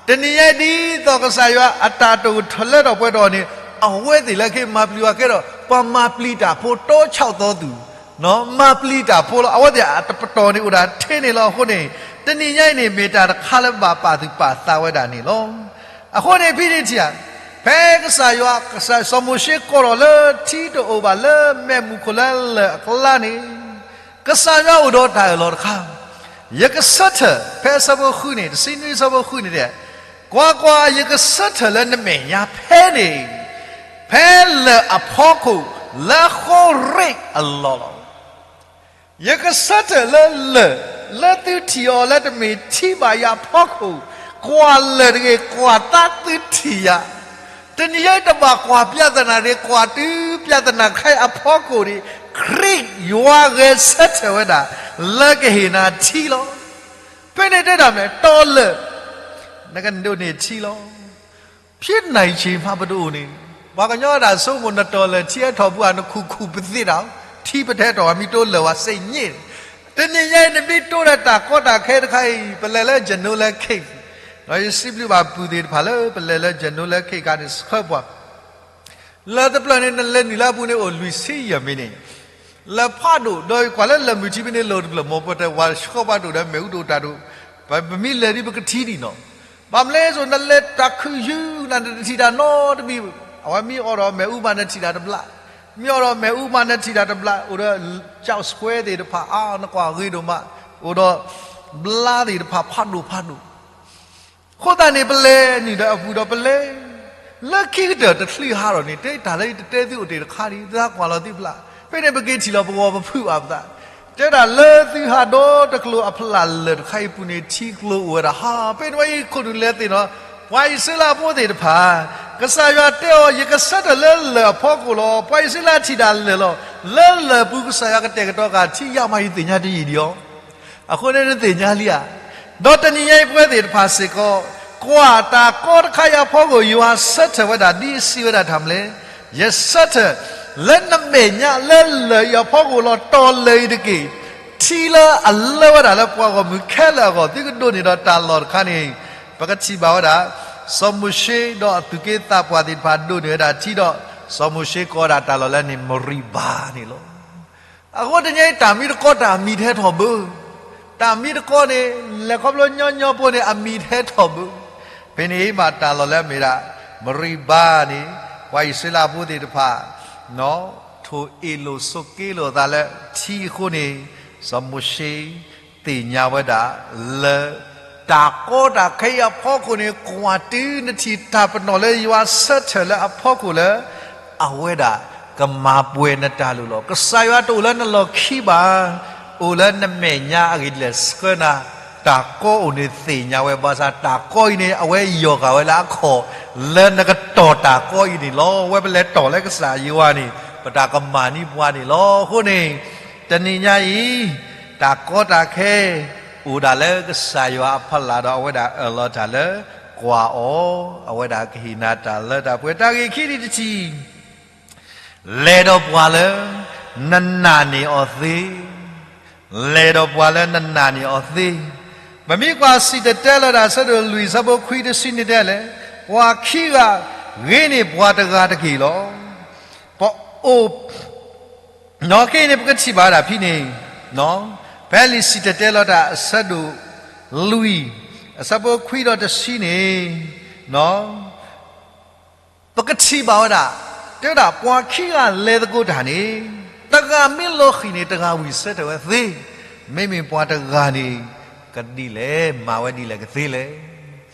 တနံၤညါအံၤ ဒ်သိးကစၢ်ယွၤအတၢ်တိာ်ထီၣ်လၢထီၣ်ပှဲၤထီၣ်န့ၣ် အဝဲသ့ၣ်လၢကမၤပျံၤဝဲကဲထီၣ် ပှၤမၤပျံၤတၢ်ဖိ တီဆၣ်သီသူၣ်, မၤပျံၤတၢ်ဖိလီၤ. အဝဲသ့ၣ်အတပတီၢ်န့ၣ်အိၣ်ဒၣ်ထဲန့ၣ်လီၤ. အဃိန့ၣ် တနံၤညါအံၤန့ၣ် မ့ၢ်တၢ်တခါလၢဘၣ်ပာ်သူၣ်ပာ်သးဝဲဒၣ်န့ၣ်လီၤ. အဃိန့ၣ် ဖဲန့ၣ်ထံၣ်ဧါ, ဖဲကစၢ်ယွၤ ကစၢ်စီၤမိၤၡ့ကိးထီၣ်လၢထံတအိၣ်ဘၣ်လၢမဲးမုၢ်ခိၣ်လၢလၢၢ်အကျါန့ၣ် ကစၢ်ယွၤအိၣ်ဒီးတၢ်အၢၣ်လီၤတခါ, ယကဆၢထၢၣ်, ဖဲအဆၢဖိဃုန့ၣ် တဆံနွံအဆၢဖိဃုန့ၣ်တဲ, ကွၢ်ကွၢ်, ယကဆၢထၢၣ်လၢနမဲာ်ညါဖဲန့ၣ်, ဖဲလၢၢ်အဖီခိၣ်လၢဃိရ့ၣ်အလီၢ်လီၤ. ယကဆၢထၢၣ်လၢလၢၢ် လၢသုထံၣ်အီၤလၢတမ့ၢ်ထံဘၣ်ယၤအဖီခိၣ်, ကွၢ်လၢၢ်တဂ့ၤ, ကွၢ်သးသုထံၣ်ယၤ တနံၤညါအံၤတဘၣ်ကွၢ်ပြဿနာတဂ့ၤ, ကွၢ်တုၤပြဿနာခဲအံၤအဖီခိၣ်န့ၣ် ခရံာ်ယွၤဂဲၤဆၢထၢၣ်ဝဲဒၣ်လၢကဟ့ၣ်နၤထံလီၤ. ဖဲန့ၣ်တဲတၢ်မနုၤလဲၣ်, တီလၢာ်, နကဒိးန့ၢ်ထံလီၤ. ဖဲနံၣ်ဆံးမးပတအိၣ်န့ၣ်, ပှၤကညီတၢ်ဆိကမိၣ် နတီလၢာ်ထံဟဲထီၣ်ပူၤဧါ, နခူၣ်ခူၣ်ပသ့တၢ်, ထံပတဟဲထီၣ်ဘၣ် မ့ၢ်တအိၣ်လၢၢ်ဝဲစ့ၢ်န့ၣ်. တနံၤညါအံၤ နမ့ၢ်တိဒီးတၢ်ကီတၢ်ခဲတခါအံၤ ပလဲၤလၢ Genola Caves, ဒီးယစံးဘျုးဘၣ်ပုၢ်သ့ၣ်တဖၣ်လၢ ပလဲၤလၢ Genola Caves ခါန့ၣ်ဆှၢပှၤ လၢၢ်တဖျၢၣ်န့ၣ် နလဲၤနုာ်လၢအပူၤန့ၣ် အိၣ်လွံၢ်ဆံယဲၢ်မံးနံး, လၢၢ်ဖးဒိၣ်, ဒီးကွၢ်လၢလၢၢ်မုၢ်ထံဖဲန့ၣ် လီၢ်တဖျၢၣ် မိၢ်ပှၢ်တဲ ပှၤဆှၢပှၤဒိၣ်ဒီး မ့ၣ်အူဒိၣ်တၢ်ဒိၣ်, ပမ့ၢ်လဲၤဒ်ပကထံၣ်ဒံးနီၤ. ဘၣ်မနုၤလဲၣ်စိၤ နလဲၤတၢ်ခုၣ်ယုၢ်နၤ နတထံၣ်တၢ်နီတမံၤ, အဝဲမ့ၢ်အိၣ်ဒီးမ့ၣ်အူမး နထံၣ်တၢ်တဘျီ, မ့ၢ်အိၣ်ဒီးမ့ၣ်အူမး နထံၣ်တၢ်တဘျီ, အိၣ်ဒီး ကျောက်ဆွဲ သ့ၣ်တဖၣ် အါ နကွၢ်ဂ့ၤဒိၣ်မး, အိၣ်ဒီး ဘျါ သ့ၣ်တဖၣ်ဖးဒိၣ်ဖးဒိၣ် အဃိသတးန့ၣ် ပလဲၤနုာ်ဒီးအပူၤဒီးပလဲၤ, လၢခံကတၢၢ်တချုးဟးထီၣ်န့ၣ် တဲတၢ်လၢယတတဲသုအိၣ်တ့ၢ်တခါဒံး, သုဟးကွၢ်လီၤသုဖျါ, ဖဲန့ၣ်ပက့ၤထံၣ်လီၤပဂီၢ်ပဖုးအီၤပသး, တဲဒၣ်လၢသုဟးဒီတကျိၤအဖျါလၢၢ်တခါအံၤပူၤန့ၣ် ထံကျိအိၣ်ဝဲဒၣ်ဟး, ဖဲန့ၣ်ဝဲအံၤခိၣ်နူာ်လဲၤသ့ၣ်နီၤ, ပှၤအံၣ်စရ့လးဖိသ့ၣ်တဖၣ်, ကစၢ်ယွၤတဲအီၤ ယကဆၢထၢၣ်လၢလၢၢ်အဖီခိၣ်လီၤ, ပှၤအံၣ်စရ့လးထံၣ်တၢ်လၢာ်လီၤ, လၢလၢၢ်ပူၤကစၢ်ယွၤကတဲာ်ကတီၤဃာ်ထံယၤမး ယသ့ၣ်ညါတယံာ်ဒံးအီၤ အဃိန့ၣ်နသ့ၣ်ညါလံဧါ. ဒီးတနံၤညါအံၤပဝဲသ့ၣ်တဖၣ်စ့ၢ်ကီး, ကွၢ်တၢ်ကီတခါအံၤအဖီခိၣ် ယွၤဆၢထၢၣ်ဝဲဒၣ်ဒ်အစံးဝဲဒၣ်တၢ်မနုၤလဲၣ်, ယဆၢထၢၣ်လၢနမဲာ်ညါလၢလၢၢ်အံၤအဖီခိၣ်လီၤ, တီလၢာ်အံၤတက့ၢ်, ထံလၢအလၢဝဲဒၣ်လၢပှၤဂီၢ်မုၢ်ခဲလၢာ်အဂီၢ် သုကဒိးန့ၢ်ဒီးတၢ်လီၢ်တခါန့ၣ်, ပကထံၣ်ဘၣ်ဝဲဒၣ် စီၤမိၤၡ့ဒီးအသူၣ်က့သးပှၢ်သ့ၣ်တဖၣ်ဒိးန့ၢ်ဝဲဒၣ်ထံဒီး စီၤမိၤၡ့ကိးဒၣ်တၢ်လီၢ်လၢန့ၣ် မရံၤဘၤန့ၣ်လီၤ. အဃိတနံၤညါအံၤ တၢ်မံတကီတၢ်အမံၤတဟဲထီၣ်ဘၣ်, တၢ်မံတကီန့ၣ် လဲၤခီဖျိညီညီဖိန့ၣ် အမံၤတဟဲထီၣ်ဘၣ်. ဖဲန့ၣ်မးတၢ်လီၢ်လၢအမ့ၢ်ဒၣ် မရံၤဘၤန့ၣ် ပှၤအံၣ်စရ့လးဖိသ့ၣ်တဖၣ် ထိၣ်အ့ၣ်လိာ်ဆိးက့လိာ်အသးလၢထံအဃိန့ၣ်, စီၤမိၤၡ့သ့ၣ်ညါဝဲဒၣ်လၢ တၢ်ကီတၢ်ခဲအံၤအဖီခိၣ်န့ၣ် ကွၢ်တုၤနထံၣ်တၢ်ပနီၣ်လၢယွၤဆၢထၢၣ်လၢအဖီခိၣ်လၢ အဝဲဒၣ်ကမၤပှဲၤနတၢ်လိၣ်လီၤ. ကစၢ်ယွၤတအိၣ်လၢနလီၢ်ခံဘၣ်, အိၣ်လၢနမဲာ်ညါအဂ့ၢ်ဒ်လဲၣ်ဆှၢနၤ, တၢ်ကီအိၣ်န့ၣ်သ့ၣ်ညါဝဲ, ဘၣ်ဆၣ်တၢ်ကီအံၤန့ၣ် အဝဲယီၢ်ဃာ်ဝဲလၢအခီၣ်, လၢနကတီၢ်တၢ်ကီအံၤန့ၣ်လီၤ. ဝဲပလဲၤတီၢ်လၢကစၢ်ယွၤန့ၣ် ပတၢ်ကမၤန့ၢ်ပှၤန့ၣ်လီၤ. အဃိန့ၣ် တနံၤညါအံၤ တၢ်ကီတၢ်ခဲ အိၣ်ဒၣ်လၢကစၢ်ယွၤအဖီလာ်ဒီး အဝဲဒၣ်အၢၣ်လီၤတၢ်လၢကွၢ်အီၤ, အဝဲဒၣ်ကဟ့ၣ်နၤတၢ်လၢတၢ်ပှဲၤ. တၢ်ဂ့ၢ်ခံနံၤတထံၣ်, လဲၤဒီးပှၤလၢနနာ်န့ၢ်အီၤသ့, လဲၤဒီးပှၤလၢနနာ်န့ၢ်အီၤသ့. ပမ့ၢ်ကွၢ်စံၣ်တဲၤတဲလီၤတၢ်အဆၢဒိၣ်လွံၢ် အဆၢဖိခွံ တဆံန့ၣ်တဲလဲၣ်, ပှၤခံဂၤဂ့ၤန့ၢ်ပှၤတဂၤတက့ၢ်လီၤ. ပအိၣ် နီၣ်က့န့ၣ် ပကထံၣ်ဘၣ်ဝဲဒၣ်ဖဲန့ၣ်, ဖဲလံာ်စံၣ်တဲၤတဲလီၤတၢ်အဆၢဒိၣ်လွံၢ် အဆၢဖိခွံဒီးတဆံန့ၣ်, ပကထံၣ်ဘၣ်ဝဲဒၣ်, တဲဝဲဒၣ်ပှၤခံဂၤလဲၤသကိးတၢ်န့ၣ်, တဂၤမ့ၢ်လီၤဃံၤန့ၣ် တဂၤဝံၢ်ဆၢထၢၣ်ဝဲသ့, မ့မ့ၢ်ပှၤတဂၤန့ၣ် ကဒ်လဲၣ် မၤဝဲဒ်လဲၣ်ကသ့လဲၣ်.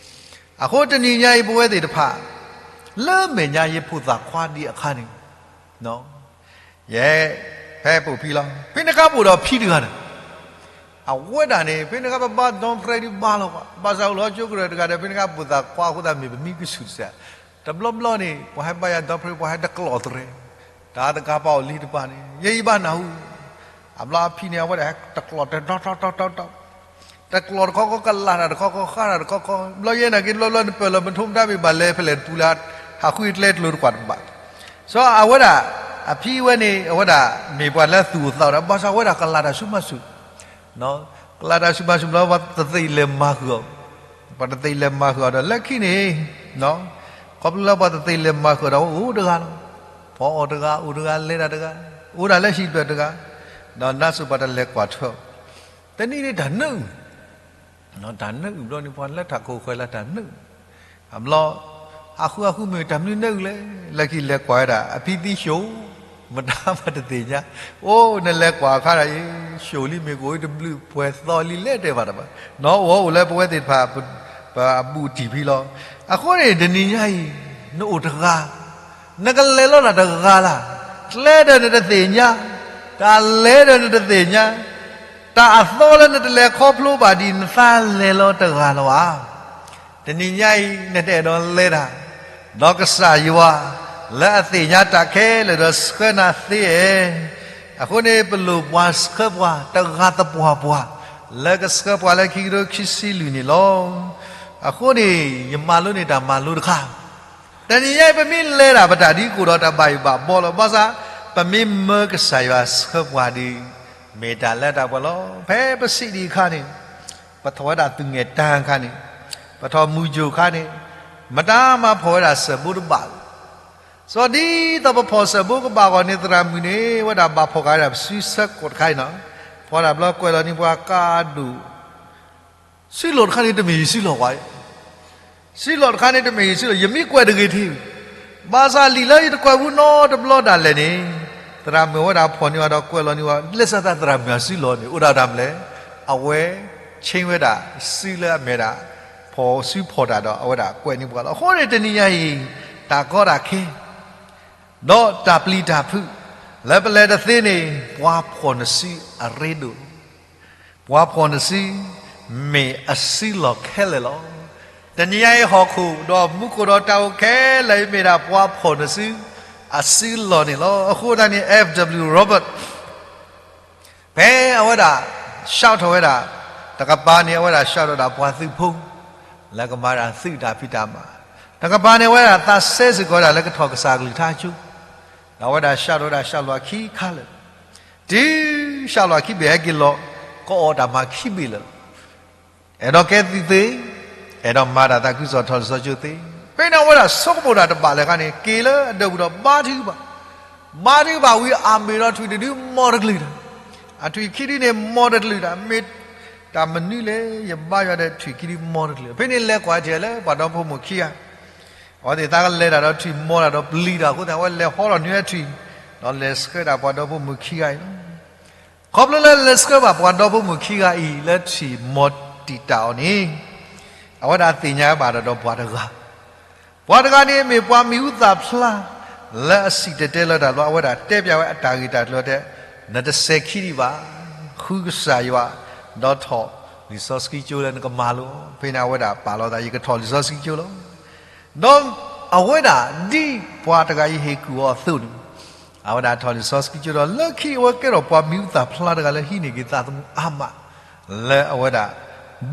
အဃိတနံၤညါအံၤပဝဲသ့ၣ်တဖၣ်, လၢမဲာ်ညါယဖိသၣ်ခွါဒံးအခါန့ၣ်, ယဲ, ဖဲပိာ်ဖံလီၤ. ဖဲန့ၣ်ခါပိာ်ဒီးဖံတဂၤန့ၣ်, အဝဲဒၣ်န့ၣ် ဖဲန့ၣ်ခါပဘါဒီဖရဲဒံးဘၣ်လီၤ. ဘၣ်ဆၣ်အိၣ်လီၤကၠိကရၢၢ်တဂၤဒီး ဖဲန့ၣ်ခါပိာ်သၣ်ခွါအဃိသတးမ့ၢ်ပမံကဆူၣ်တစဲး, တဘျီဘျီန့ၣ် ပှၤဟဲဘါယွၤဒီဖရဲ ပှၤဟဲတကျီၣ်သရဲ တၢ်တကးပာ်အိၣ်လံတပၤန့ၣ် ယဲယဘၣ်နၢ်ဟူ, အဘျီအဖံန့ၣ် အဝဲဒၣ်တကျီၢ်တတီတီတီတီတီ, တကျီၢ်တခီခီ ကလၢ်တၢ်တခီခီ ဃါတၢ်တခီခီ, ဘျီယဲနာ်က့ဘျီဘျီန့ၣ် ပၢၢ်လီၤပထိမတၤဘၣ် ဘၣ်လဲၤဖဲလဲၣ်တပူၤလၢ ဟးဃုကျဲကျိၤတကွၢ်တဘၣ်, စီၤအဝဲဒၣ် အဖံဝဲန့ၣ် အဝဲဒၣ်မ့ၢ်ပှၤလၢသူၣ်အိၣ်သးအိၣ်ဒီး ဘၣ်ဆၣ်အဝဲဒၣ်ကလၢ်တၢ်ဆူၣ်မၤဆူၣ် ကလၢ်တၢ်ဆူၣ်မၤဆူၣ်ဘျီ ပှၤတသ့ၣ်လဲၤမၤဃုာ်အီၤ, ပှၤတသ့ၣ်လဲၤမၤဃုာ်အီၤဒီး လၢခံန့ၣ် ခီဖျိလၢပှၤတသ့ၣ်လဲၤမၤဃုာ်ဒီး အိၣ်တဂၤလီၤ, ပှၤအီၣ်တဂၤ အိၣ်တဂၤ လဲၤတၢ်တဂၤ, အိၣ်ဒၣ်လၢဟံၣ်ဖျၢၣ်တဂၤ, ဒီးနါစိၤပှၤတလဲၤကွၢ်ထွဲအီၤ, တနံၤန့ၣ်တၢ်နၢအုၣ် တၢ်နၢအုၣ်ဘျီန့ၣ် ပှၤလၢတၢ်ခိၣ်ဃၢၤလၢတၢ်နၢအုၣ်, အဘျီ ဟးဃုဟးဃုမ့ၢ်တၢ်မနုၤနၢအုၣ်လဲၣ်, လၢခံလဲၤကွၢ်ဝဲဒၣ် အဖံသံၣ်ၡိၣ်, မတၤမၤတသ့ၣ်ညါ, အိၣ်နလဲၤကွၢ်အခါဒၣ်အံၤ ၡိၣ်လံမ့ၢ်ကအိၣ်တဘျုးပှဲၤသီလံလဲၣ်တဲဘၣ်တဘၣ်, နအိၣ်အိၣ်လၢပဝဲသ့ၣ်တဖၣ် ပအဘူးတံၢ်ဖံလီၤ, အဃိန့ၣ် တနံၤညါအံၤ နအိၣ်တဂၤ နကလဲၤလီၤတၢ်တဂၤလၢ်, ကျဲဒီးနတသ့ၣ်ညါ, တၢ်လဲၤဒီးနတသ့ၣ်ညါ, တၢ်အသီလၢနတလဲၤခီဖျိဘၣ်ဒ်နသးလဲၤလီၤတဂၤလီၤဧါ. တနံၤညါအံၤ နတအဲၣ်ဒိးလဲၤတၢ်, ဒီးကစၢ်ယွၤ လၢအသ့ၣ်ညါတၢ်ခဲလၢာ်ဒီးဆှၢနၤသ့ဧါ. အဃိန့ၣ် ပလိၣ်ပှၤဆှၢပှၤတဂၤသပှၢ်ပှၢ် လၢကဆှၢပှၤလၢခံကထိခံဆံလွံၢ်န့ၣ်လီၤ. အဃိန့ၣ် ယမၤလိန့ၢ်တၢ်မၤလိတခါ တနံၤညါအံၤ ပမ့ၢ်လဲၤတၢ်ပတၢ်ဒ်ကိၣ်ဒီးတၢ်ဘၣ်ယိၣ်ဘၣ်ဘီလီၤ. ဘၣ်ဆၣ် ပမ့ၢ်မၢကစၢ်ယွၤဆှၢပှၤဒီး မ့ၢ်တၢ်လၢတၢ်ပှဲၤလီၤ. ဖဲပစံးဒံးအခါန့ၣ် ပထီၣ်ဝဲဒၣ်သူၣ်ငဲၢ်တၢ်အခါန့ၣ်, ပထီၣ်မူၤစိၤအခါန့ၣ်, မတၤမၤဖီၣ်ဝဲဒၣ်စၢၣ်ဘိတဘၣ်လီၤ. စီၤဒ်သိးပဖီၣ်စၢၣ်ဘိကဘၣ်ဂီၢ်န့ၣ် သရၣ်မုၣ်န့ၣ် ဝဲဒၣ်ဘၣ်ဖီၣ်ဃာ်ဝဲဒၣ်ပစုဆၢကိးတခါအံၤနီၤ. ဖီဒၣ်ဘျီကွဲးလီၤန့ၢ်ပှၤကါဒိၣ် စုလီၢ်တခါန့ၣ်တမ့ၢ်ယစုလီၢ်ဘၣ်, စုလီၢ်တခါန့ၣ်တမ့ၢ်ယစုလီၢ်, ယမ့ၢ်ကွဲးတဂ့ၤထံ, ဘၣ်ဆၣ်လံာ်လၢယတကွဲးဘူးနီတဘျီဒၣ်လဲာ်န့ၣ်, သရၣ်မုၣ်ဝဲဒၣ်ဖီၣ်န့ၢ်အီၤဒီးကွဲးလီၤန့ၢ်အီၤ, လၢစၢ်သးသရၣ်မုၣ်အစုလီၢ်န့ၣ် အိၣ်ဒၣ်တၢ်မနုၤလဲၣ်, အဝဲဆ့ဝဲဒၣ်စုလၢအမ့ၢ်ဒၣ် ဖီၣ်စုဖီၣ်တၢ်ဒီး အဝဲဒၣ်ကွဲးန့ၢ်ပှၤလီၤ. အဃိန့ၣ်တနံၤညါအံၤ တၢ်ကီတၢ်ခဲ ဒီးတၢ်ပျံၤတၢ်ဖုး လၢပလဲၤတသ့န့ၣ် ပှၤဖီၣ်နစုအရ့ဒိၣ်လီၤ. ပှၤဖီၣ်နစု မ့ၢ်အစုလီၢ်ခဲလၢာ်လီၤ. တနံၤညါအံၤဟီၣ်ခိၣ်ဒီးမူခိၣ်ဒီးတၢ်အိၣ်ခဲလၢာ်အံၤ မ့ၢ်ဒၣ်ပှၤဖီၣ်နစု အစုလီၢ်န့ၣ်လီၤ. အဃိသတးန့ၣ် F W Robert ဖဲအဝဲဒၣ် shout ထီၣ်ဝဲဒၣ် တကပၤန့ၣ် အဝဲဒၣ် shout ထီၣ်ဝဲဒၣ်ပှၤသုးဖိ လၢကမၤတၢ်သုးတၢ်ဖံးတၢ်မၤ, တကပၤန့ၣ် အဝဲဒၣ်သးစဲစ့ၢ်ကီးဝဲဒၣ်လၢကထီၣ်ကစၢ်ကလုၢ်ကထါကၠိ, ဒီးအဝဲဒၣ် shout ထီၣ်ဝဲဒၣ် shout လီၤခံခါလၢာ်, တုၤ shout လီၤခံဘ့ၣ်ဟဲက့ၤလီၤ ကအီၣ်တၢ်မၤခံဘ့ၣ်လၢာ်လီၤ. အဲၣ်ဒိးကဲသုးသ့, အဲၣ်ဒိးမၤတၢ်သးခုကစီၣ်ထီၣ်လံာ်စီဆှံကၠိသ့, ဖဲန့ၣ်အဝဲဒၣ်ဆိကမိၣ်တၢ်တဘၣ်လၢၤအခါန့ၣ် က့ၤလၢအဒၢးပူၤဒီးဘါထုကဖၣ်, ဘါထုကဖၣ်ဝံၤအမ့ၢ်ဒီးထွံၣ်တဒုမီတကလုာ်တၢ်, အထွံၣ်ခံဒုန့ၣ်မီတကလုာ်တၢ်, မ့ၢ်တၢ်မနုၤလဲၣ် ယဘါယွၤဒီးထွံၣ်ခံဒုမီတကလုာ်, ဖဲန့ၣ်လဲၤကွၢ်ထံၣ်လၢပှၤဒီဖိမိၢ်ခံဂၤ အဝဲသ့ၣ်သးကလဲၤတၢ်ဒီးထွံၣ်မီတၢ်ဒီးပျံၤတၢ်အဃိသတး အဝဲလဲၤဟီထီၣ်နုာ်ထွံၣ်, ဒီးလဲၤဆှၢဒၣ်ပှၤဒီဖိမိၢ်ခံဂၤအံၤလီၤ. ခီဖျိလၢလဲၤဆှၢဘၣ်ပှၤဒီဖိမိၢ်ခံဂၤအံၤလၢထွံၣ်မီတံာ်တာ်အီၤန့ၣ်, အဝဲဒၣ်သ့ၣ်ညါဘၣ်ဒီးပှၤတဂၤ, ပှၤတဂၤန့ၣ်မ့ၢ်ပှၤမံၤဟူသၣ်ဖျါ လၢအစံၣ်တဲၤတဲလီၤတၢ်ဘျီ အဝဲဒၣ်တဲပျးဝဲအတၢ်ဂ့ၢ်တၢ်ကျိၤတဲ, နတစဲၤခံဒံးဘၣ်, ဃုကစၢ်ယွၤ, ဒီးထီၣ်လံာ်စီဆှံကၠိလၢနကမၤလိ, ဖဲန့ၣ်အဝဲဒၣ်ပာ်လီၤသး ယကထီၣ်လံာ်စီဆှံကၠိလီၤ. ဒီးအဝဲဒၣ်ဒ်ပှၤတဂၤအံၤဟ့ၣ်ကူၣ်အီၤအသိးန့ၣ်, အဝဲဒၣ်ထီၣ်လံာ်စီဆှံကၠိဒီး လၢခံအဝဲကဲထီၣ်ပှၤမံၤဟူသၣ်ဖျါတဂၤလၢ ဟံးန့ၢ်က့ၤသးသမူအါမး လၢအဝဲဒၣ်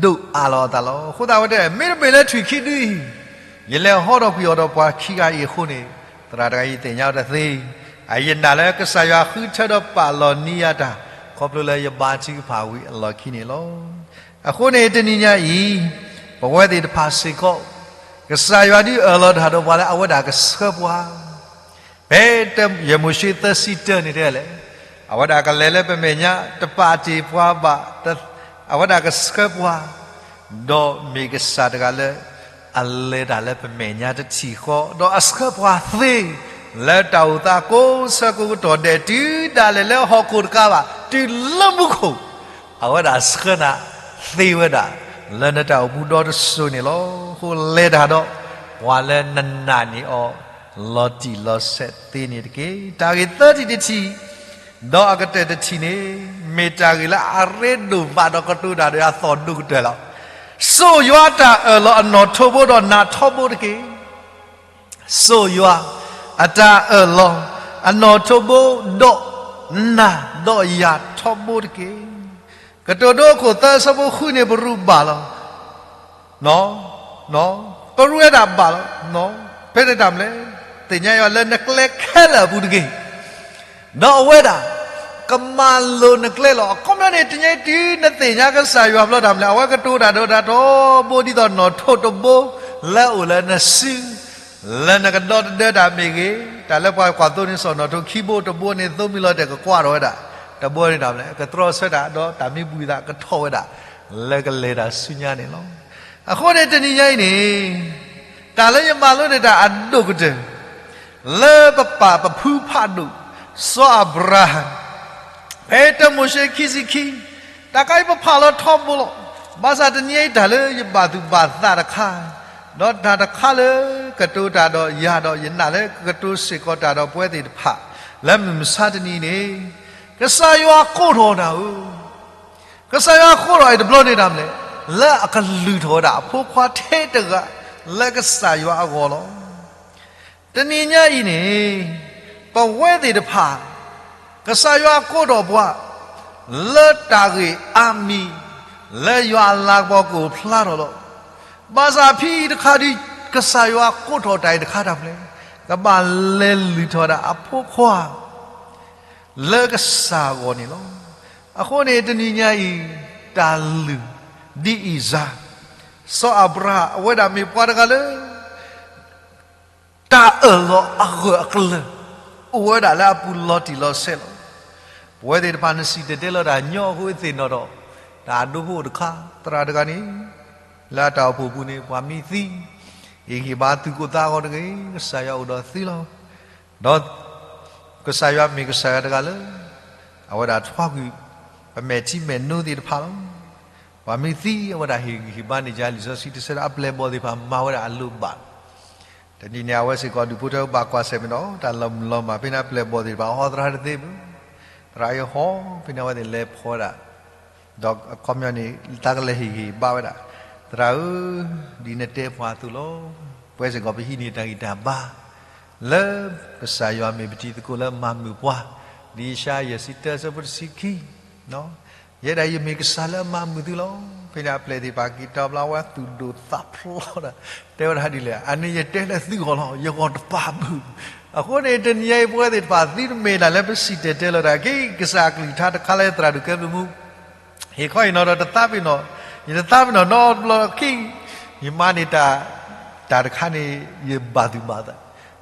ဒိးအးလီၤအသးလီၤ. အဃိသတးအဝဲတဲ မ့တမ့ၢ်လၢထွံၣ်ခံဒုအံၤ ယလဲၤဟီထီၣ်ကွံာ်အီၤဒီးပှၤခံဂၤအံၤအဃိန့ၣ်, သရၣ်တဂၤအံၤသ့ၣ်ညါအီၤတသ့, အယနာ်လၢကစၢ်ယွၤဃုထၢဒီးပာ်လီၤနံၤယၤတၢ် ခီဖျိလၢယဘါထုကဖၣ်ဝံၤအလီၢ်ခံန့ၣ်လီၤ. အဃိန့ၣ်တနံၤညါအံၤ, ပဝဲသ့ၣ်တဖၣ်စ့ၢ်ကီး, ကစၢ်ယွၤဒုးအၢၣ်လီၤတၢ်ဒီးပှၤလၢအဝဲဒၣ်ကဆှၢပှၤ ဖဲတၢမိၤၡ့သၢဆံတၢန့ၣ်တဲလဲၣ်, အဝဲဒၣ်ကလဲၤလၢပမဲာ်ညါ တပာ်တ့ၢ်ပှၤဘၣ်, အဝဲဒၣ်ကဆှၢပှၤ, ဒီးမ့ၢ်ကစၢ်တဂၤလၢ အလဲၤတၢ်လၢပမဲာ်ညါတထံၣ်ဃီ, ဒီးအဆှၢပှၤသ့ လၢတၢ်အိၣ်သးကိးဆၢကိးကတီၢ်ဒဲး တုၤဒၣ်လဲာ်လၢဟီၣ်ခိၣ်တကးဘၣ် တုၤလၢမူခိၣ် အဝဲဒၣ်ဆှၢနၤသ့ဝဲဒၣ် လၢနတၢ်အိၣ်မူဒီတစိၤန့ၣ်လီၤ. အဃိလဲၤတၢ်ဒီး ပှၤလၢနနာ်န့ၢ်အီၤ လီၤတံၢ်လီၤဆဲးသ့န့ၣ်တက့ၢ်. တၢ်ဂ့ၢ်သၢထံၣ်တထံၣ်, ဒီးအကတၢၢ်တထံၣ်န့ၣ် မ့ၢ်တၢ်ဂ့ၢ်လၢအရ့ဒိၣ်ဘၣ်ဒီးကတိၤတၢ်ဒီးအသီၣ်ဒိၣ်ကတၢၢ်လီၤ. စိာ်ယွၤအတၢ်အၢၣ်လီၤအနီၣ်ထိးဘိဒီးနးထီဘိတက့ၢ်. စိာ်ယွၤအတၢ်အၢၣ်လီၤ အနီၣ်ထိးဘိဒီးနၤဒီးယၤထီဘိတက့ၢ်. ကတိၤဒိအခိၣ်သၢအဆၢဖိဃုန့ၣ် ပရူးဘၣ်လီၤ. ပရူးဝဲဒၣ်ဘၣ်လီၤ. ဖဲန့ၣ်တၢ်မနုၤလဲၣ်, သ့ၣ်ညါယွၤလၢနကျဲခဲလၢာ်အပူၤတက့ၢ်. ဒီးအဝဲဒၣ် ကမၤလိၤနကျဲလီၤ. အခီပညီန့ၣ် တနံၤအံၤတုၤနသ့ၣ်ညါကစၢ်ယွၤဘျီတၢ်မနုၤလဲၣ်, အဝဲကတိၤတၢ်ဒီးတၢ်ထီဘိဒ်သိးနီၣ်ထိးတဘိ လၢအအိၣ်လၢနစု လၢနကဒီသဒၢတၢ်မ့ၢ်ဂ့ၤ, တၢ်လၢပှၤကွၢ်သိန့ၣ် စီၣ်နီၣ်ထိးခံဘိတဘိန့ၣ် သိမံၤလီၤတဲာ်ကကွၢ်ထီၣ်ဝဲဒၣ်, တဘိန့ၣ်တၢ်မနုၤလဲၣ်, ကတြီဆၢတၢ်ဒီးတၢ်မံဘှံးသးကထီၣ်ဝဲဒၣ် လၢကလဲၤတၢ်ဆူညါန့ၣ်လီၤ. အဃိန့ၣ် တနံၤညါအံၤန့ၣ် တၢ်လၢယမၤလိန့ၢ်တၢ်အဒိၣ်ကတၢၢ် လၢပပၢ်ပဖုဖးဒိၣ် စီၤအၤဘြၤဟၣ် ဖဲတၢမိၤၡ့ခံဆံခံ တၢ်ခါအံၤပဖးလီၤထီဘိလီၤ. ဘၣ်ဆၣ်တနံၤအံၤတၢ်လၢယဘၣ်သူၣ်ဘၣ်သးတခါ, ဒီးတၢ်တခါလၢကတိၤတၢ်ဒီးယၤဒီးယနာ်လၢကကတိၤစ့ၢ်ကီးတၢ်ဒီးပဝဲသ့ၣ်တဖၣ် လၢမုၢ်မဆါတနံၤအံၤန့ၣ်, ကစၢ်ယွၤကိးထီၣ်နၤဧၢ, ကစၢ်ယွၤကိးထီၣ်အံၤတဘျီန့ၣ်တၢ်မနုၤလဲၣ်, လၢအကလုၢ်ထီၣ်ဝဲဒၣ်အဖိခွါထဲတဂၤ လၢကစၢ်ယွၤအဂီၢ်လီၤ. တနံၤညါအံၤန့ၣ် ပဝဲသ့ၣ်တဖၣ် ကစၢ်ယွၤကိးထီၣ်ပှၤ လၢတၢ်ဂ့ၢ်အါမံၤ လၢယွၤအလၤကပီၤကအိၣ်ဖျါထီၣ်လီၤ. ဘၣ်ဆၣ်ဖဲအံၤတခါဒီး ကစၢ်ယွၤကိးထီၣ်တၢ်အံၤတခါတၢ်မနုၤလဲၣ်, ကဘၣ်လဲၤလုၢ်ထီၣ်ဝဲဒၣ်အဖိခွါ လၢကစၢ်အဂီၢ်န့ၣ်လီၤ. အဃိန့ၣ်တနံၤညါအံၤ တၢ်လုၢ်ဒ်အံၤစါ, စီၤအၤဘြၤဟၣ် အဝဲဒၣ်မ့ၢ်ပှၤတဂၤလၢ တၢ်အၢၣ်လီၤအဂၢၢ်အကျၢၤ အိၣ်ဝဲဒၣ်လၢအပူၤလီၤတံၢ်လီၤဆဲးလီၤ. ပဝဲသ့ၣ်တဖၣ် နစံၣ်တဲၤတဲလီၤတၢ်ညီအဃိသ့ၣ်နီၣ်ဒီး တၢ်ဒိဖိတခါ သရၣ်တဂၤန့ၣ် လၢအတၢ်အိၣ်ဖှိၣ်ပူၤန့ၣ် ပှၤမံသံ ဟ့ၣ်ဂံၢ်ဟ့ၣ်ဘါသုးခိၣ်သးဂီၤတဂ့ၤ, ကစၢ်ယွၤအိၣ်ဒီးသုလီၤ. ဒီးကစၢ်ယွၤမ့ၢ်ကစၢ်ယွၤတဂၤလၢ အဝဲဒၣ်ထွါကွံာ် ပမဲာ်ထံမဲာ်နိသ့ၣ်တဖၣ်လီၤ. ပှၤမံသံအဝဲဒၣ်ဟ့ၣ်ဂံၢ်ဟ့ၣ်ဘါန့ၢ်ယၤ လံာ်စီဆှံတဆၢဒီး အပျဲၢ်အဘီၣ်သ့ၣ်တဖၣ်မၤဝဲဒၣ်အလိၣ်ဘၣ်. တနံၤန့ၣ် အဝဲစ့ၢ်ကီးဒူၣ်ဖိထၢဖိဘၣ်ကွၢ်ဆၢၣ်မဲာ်ဒီး တၢ်လီၤမုၢ်လီၤမၢ် ဖဲန့ၣ်အပျဲၢ်အဘီၣ်သ့ၣ်တဖၣ် ဟီသရၣ်တသ့ဘၣ်. သရၣ်အံၤဟီ ဖဲန့ၣ်အဝဲသ့ၣ်လဲၤဖီဝဲဒၣ် ဒီးအခီပညီန့ၣ် တၢ်ကလဲၤဟ့ၣ်ဂံၢ်ဟ့ၣ်ဘါဝဲဒၣ်, သရၣ်ဧၢ, ဒ်နတဲပှၤအသိးလီၤ. ပဝဲစ့ၢ်ကီးပဟံးန့ၢ်တၢ်ဂံၢ်တၢ်ဘါ လၢကစၢ်ယွၤမ့ၢ်ပတံၤသကိးလၢမၤမုာ်ပှၤ, ဒ်ယၡါယၤယဲၢ်ဆံတၢ အဆၢဖိတဆံခံ ယဲဒၣ်ယမ့ၢ်ကစၢ်လၢအမၤမုာ်သုလီၤ. ဖဲန့ၣ်အပျဲၢ်သ့ၣ်တဖၣ်က့ၤတီဘျီ အဝဲသူၣ်ဒိၣ်သးဖျိးဒီး တဲဝဲဒၣ်ဒ်လဲၣ်, အန့ၣ်ယတဲလၢသုဂီၢ်လီၤ, ယဂီၢ်တပာ်ဘၣ်. အဃိန့ၣ် တနံၤညါအံၤပဝဲသ့ၣ်တဖၣ် သုတမ့ၢ်ဒၣ်လၢပစံၣ်တဲၤတဲလီၤတၢ်က့ၤ ကစၢ်အကလုၢ်ကထါတခါလၢသရၣ်ဒိၣ်ကဲဘျုးမူ ဟ့ၣ်ခီဟ့ၣ်နီၤဒီးတသးပ့ၤနီၣ်, ယတသးပ့ၤနီၣ်နီတဘျီခံ, ယမၤန့ၢ်တၢ်, တၢ်တခါန့ၣ် ယဘၣ်သူၣ်ဘၣ်သး,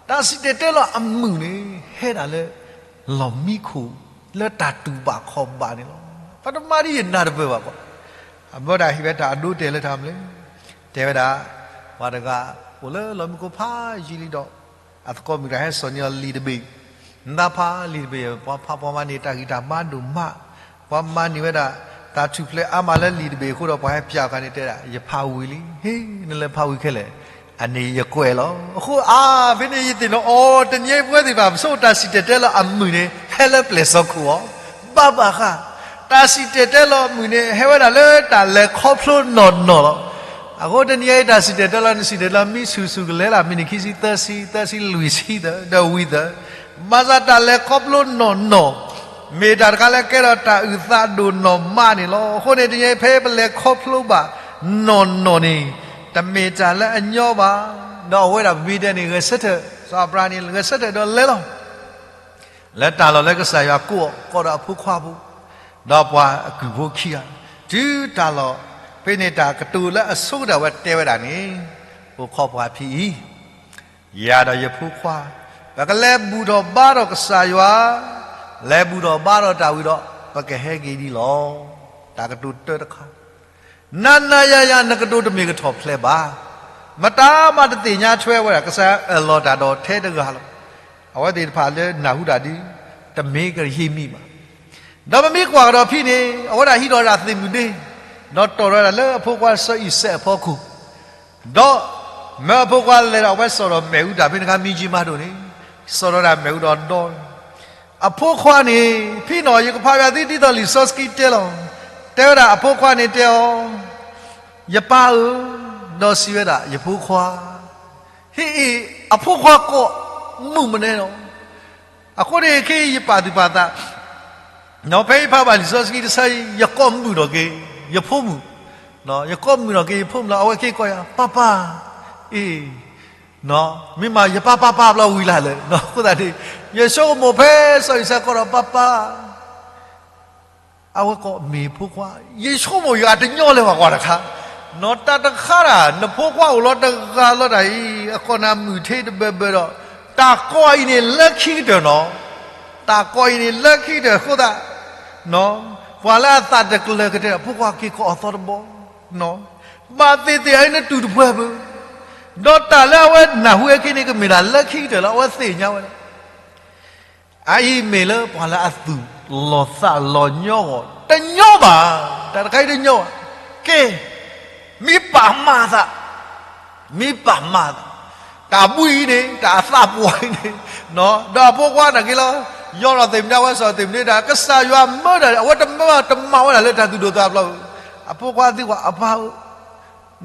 တၢ်စံၣ်တဲၤတဲလီၤအမုာ်န့ၣ် ဟဲဒၣ်လၢ လီၢ်မံခိၣ် လၢတၢ်တူၢ်ဘၣ်ခီၣ်ဘၣ်န့ၣ်လီၤ. ပတမၤဒ်ယနၢ်တပၢၢ်ဘၣ်ဘၣ်. အဘၣ်ဒၣ်ဟ့ၣ်ဝဲတၢ်အဒိတဲာ်လၢတၢ်မနုၤလဲၣ်, တဲဝဲဒၣ်, ပှၤတဂၤ အိၣ်လၢလီၢ်မံခိၣ်ဖးယံာ်လံဒီး အသကိးမုၣ်တဂၤဟဲစိာ်န့ၢ်အီၤလံာ်တဘ့ၣ်, နသးဖးလံာ်တဘ့ၣ်, ပှၤဖးပှၤမၤန့ၢ်တၢ်ဂံၢ်တၢ်ဘါဒိၣ်မး, ပှၤမၤန့ၢ်ဝဲဒၣ် တၢ်ထူၣ်ဖျဲးအါမးလၢလံာ်တဘ့ၣ်အဃိဒီး ပှၤဟဲပၠးအခါန့ၣ်တဲဒၣ် ယဖးဝံၤလံ, ဟ့ၣ် နလဲၤဖးဝံၤခဲလၢာ်, အန့ၣ်ယကွဲးလီၤ. အဃိအါ ဖဲန့ၣ်ယသ့ၣ်နီၣ်အီၤ တနံၤအံၤပဝဲသ့ၣ်တဖၣ် ပဆိကမိၣ်တၢ်စံၣ်တဲၤတဲလီၤအမုာ်န့ၣ် ဟဲလၢပျဲၢ်စီခိၣ်အီၤ, ဘၣ်ဘၣ်ဃး တၢ်စံၣ်တဲၤတဲလီၤအမုာ်န့ၣ် ဟဲဝဲဒၣ်လၢတၢ်လဲၤခီဖျိနီၢ်နီၢ်လီၤ. အဃိတနံၤအံၤ တၢ်စံၣ်တဲၤတဲလီၤ နစံၣ်တဲၤတဲလီၤ မံဆူၣ်ဆူၣ်ကလဲာ်လၢ မံးနံးခံဆံ သၢဆံ သၢဆံလွံၢ်ဆံသၢ ဒီးဝံၤသၢ, ဘၣ်ဆၣ်တၢ်လဲၤခီဖျိနီၢ်နီၢ် မ့ၢ်တၢ်တခါလၢကဲထီၣ်တၢ်အုၣ်သးဒိၣ်နီၢ်မးန့ၣ်လီၤ. အဃိန့ၣ် တနံၤအံၤဖဲပလဲၤခီဖျိဘၣ်နီၢ်နီၢ်န့ၣ် တမ့ၢ်တၢ်လၢအညီဘၣ်. ဒီးအဝဲဒၣ်ပမ့ၢ်တဲန့ၣ် ဂဲၤဆၢထၢၣ်, စီၤအၤဘြၤဟၣ်န့ၣ် ဂဲၤဆၢထၢၣ်ဒီးလဲၤလီၤ လၢတၢ်လီၢ်လၢကစၢ်ယွၤကိးအီၤ ကိးဒီးအဖိခွါဖိ, ဒီးပှၤအကုၢ်ဖိခံဂၤ, တုၤတၢ်လီၢ်, ဖဲန့ၣ်တၢ်ကတိၤလၢအဆိကတၢၢ်ဝဲတဲဝဲဒၣ်န့ၣ်, အိၣ်ခိးပှၤဖဲအံၤ, ယၤဒီးယဖိခွါ, ပကလဲၤဘူၣ်ထီၣ်ဘါထီၣ်ကစၢ်ယွၤ, လဲၤဘူၣ်ထီၣ်ဘါထီၣ်တၢ်ဝံၤဒီး ပကဟဲက့ၤဒ်လီၤ. တၢ်ကတိၤတၢတခါ နၤနၤယၤယၤ နကတိၤတမ့ၢ်ကထီၣ်ဖျဲးဘၣ်. မတၤမးတသ့ၣ်ညါထွဲဝဲဒၣ် ကစၢ်ယွၤအၢၣ်လီၤတၢ်ဒီးထဲတဂၤလီၤ. အဝဲသ့ၣ်တဖၣ်လၢနၢ်ဟူတၢ်ဒ် တမ့ၢ်ကဟ့ၣ်မံၤဘၣ်. ဒီးပမ့ၢ်ကွၢ်ကဒီးဖဲန့ၣ် အဝဲဒၣ်ဟံးထီၣ်ဝဲဒၣ်သ့ၣ်မုၢ်ဒ့, ဒီးတီၢ်ထီၣ်ဝဲဒၣ်လၢအဖိခွါစီၤအံၤစဲးအဖီခိၣ်, ဒီးမၢအဖိခွါလဲၤဒီးအဝဲစိာ်ဒီးမ့ၣ်အူတၢ်ဖဲန့ၣ်အခါ မံကၠံမၤဒိၣ်န့ၣ်, စိာ်ထီၣ်ဝဲဒၣ်မ့ၣ်အူဒီးဒီ အဖိခွါန့ၣ် ဖဲနီၣ် ယကဖးပၠးသုဒ်သိးလံာ်စီဆှံတဲလီၤ. တဲဝဲဒၣ်အဖိခွါန့ၣ်တဲအီၤ, ယပၢ်ဧၢ, ဒီးစံးဝဲဒၣ် ယဖိခွါ, ဟ့ၣ်အံၤ အဖိခွါကိးမုၢ်မနုၤလီၤ. အဃိန့ၣ်ခဲအံၤယပာ်သူၣ်ပာ်သး, ဖဲယဖးဘၣ်လံာ်စီဆှံတဆၢအံၤ ယကိးမုာ်ထီၣ်က့ၤ ယဖိမုၣ်, ယကိးမုာ်ထီၣ်က့ၤယဖိမုၣ်လီၤ. အဝဲက့ၤကိးယၤ ပါပါ, အ့ၣ်, မ့ၢ်မး ယပါပါပါဘျီဝံၤလၢ်လၢာ်, အဃိသတးန့ၣ် ယဆိကမိၣ်ဖဲစီၤအံၤစဲးကိးဒီး ပါပါ အဝဲကိးမ့ၢ်ဖိခွါ, ယဆိကမိၣ်ယၤတညီလၢၤဘၣ်ကွၢ်တခါ, နီၢ်တၢ်တခါတၢ် နဖိခွါအိၣ်လီၤတဂၤလီၤတၢ်အံၤ အကိးနၤမုၢ်ထ့တဘၢဘၢဒီး တၢ်ကိးအံၤန့ၣ်လၢခံကတၢၢ်နီၤ, တၢ်ကိးအံၤန့ၣ်လၢခံကတၢၢ်အဃိသတး ပှၤလၢအသးတကျၢၤကတၢၢ် အဖိခွါက့ၤကိးအသီတဘီ, ဘၣ်သ့ၣ်သ့ၣ်အံၤနတူၢ်တပှဲၤဘၣ်, ဒီးတၢ်လၢအဝဲနၢ်ဟူအခံန့ၣ် ကမ့ၢ်ဒၣ်လၢခံကတၢၢ်လၢအဝဲသ့ၣ်ညါဝဲဒၣ် အအံၤမ့ၢ်လၢပှၤလၢအသူၣ်လီၤသးလီၤညီအဂီၢ် တညီဘၣ်, တၢ်တခါအံၤတညီဘၣ်, ကဲ, မ့ၢ်ပာ်မၤသး, မ့ၢ်ပာ်မၤသး, တၢ်ဘှံးအံၤန့ၣ် တၢ်အသးပှၢ်အံၤန့ၣ်, ဒီးအဖိခွါနာ်က့ၤလီၤ, ယီၢ်ထီၣ်သ့ၣ်မနုၤ အဝဲစီၣ်သ့ၣ်မနုၤတၢ် ကစၢ်ယွၤမၢဒၣ် အဝဲတမၢ တမၤဝဲဒၣ်လၢတၢ်သူၣ်ဒိၣ်သးဖျိး, အဖိခွါသံကွၢ် အပၢ်ဧၢ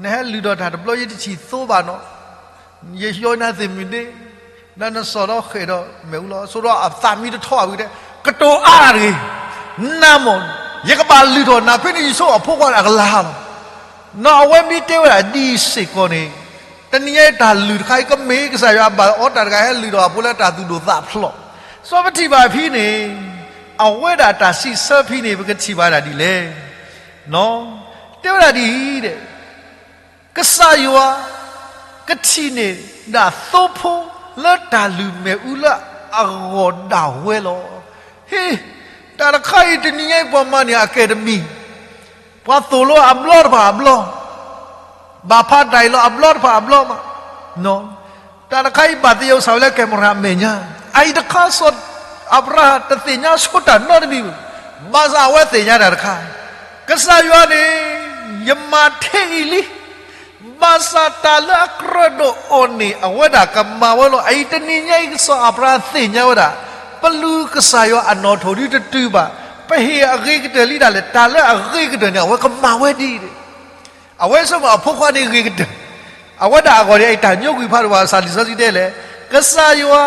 နဟဲလုၢ်ထီၣ်တၢ်တဘျီ ယတထံၣ်သိဘၣ်နီၤ, ယယီၢ်နၤသ့ၣ်မုၢ်ဒ့, ဒီးနစီၣ်ဒီးဃဲၣ်ဒီးမ့ၣ်အူလီၤ, ဆိဒီးအသးမံတထီၣ်ဝံၤတဲ, ကတိၤအါတဂ့ၤ, နမ့ၢ်, ယကဘၣ်လုၢ်ထီၣ်နၤ ဖဲန့ၣ်ယဆိကမိၣ်အဖိခွါန့ၣ်အကလၤလီၤ, နီၤအဝဲမ့ၢ်တဲဝဲဒၣ်ဒ်စ့ၢ်ကီးန့ၣ်, တနံၤညါအံၤတၢ်လုၢ်တခါအံၤ ကမ့ၢ်ကစၢ်ယွၤဘၣ်အီၤတၢ်တဂၤဟဲလုၢ်ထီၣ်အဖိလၢတၢ်သူၣ်ဒိၣ်သးဖျိး, စီၤပထံၣ်ဘၣ်ဖဲန့ၣ်, အဝဲဒၣ်တၢ်စံးဆၢဖဲန့ၣ် ပကထံၣ်ဘၣ်ဒၣ်ဒ်လဲၣ် တဲဝဲဒၣ်ဒ်အံၤ, ကစၢ်ယွၤ ကထံၣ်န့ၢ်ဒၣ်သိဖိလၢတၢ်လုၢ်မ့ၣ်အူလၢအဂီၢ်ဒၣ်ဝဲလီၤ. ဟ့, တၢ်တခါအံၤတနံၤညါအံၤ ပှၤမၤန့ၢ်အကဲတမံၤ, ပှၤသိၣ်လိအဘျီတဖၣ်အဘျီ, ဘၣ်ဖးဒိၣ်လီၤအဘျီတဖၣ်အဘျီမး တၢ်တခါအံၤဘၣ်သယုၢ်စၢ်ဝဲလၢ camera အမဲာ်ညါ, အအံၤတခါစီၤအၤဘြၤဟၣ်တသ့ၣ်ညါဆိတၢ်နီတမံၤဘၣ်, ဘၣ်ဆၣ်အဝဲသ့ၣ်ညါတၢ်တခါ, ကစၢ်ယွၤန့ၣ် ယမၤထဲအံၤလံ, ဘၣ်ဆၣ်တၢ်လၢအကြၢးဒိၣ်အီၤန့ၣ် အဝဲဒၣ်ကမၤဝဲလီၤ. အအံၤတနံၤညါအံၤ စီၤအၤဘြၤဟၣ်သ့ၣ်ညါဝဲဒၣ်, ပလူၤကစၢ်ယွၤအနီၣ်ထိၣ်ဒုတတုၤဘၣ်, ပဟ့ၣ်အဂ့ၤကတၢၢ်လံဒၣ်လဲာ်, တၢ်လၢအဂ့ၤကတၢၢ်န့ၣ် အဝဲကမၤဝဲဒ်အံၤ, အဝဲဆိကမိၣ်အဖိခွါန့ၣ်ဂ့ၤကတၢၢ်, အဝဲဒၣ်အဂီၢ်န့ၣ် အတၢ်ညိကွံာ်ဖးဒိၣ်ဘၣ်ဆၣ် လံာ်စီဆှံတဲလဲၣ်, ကစၢ်ယွၤ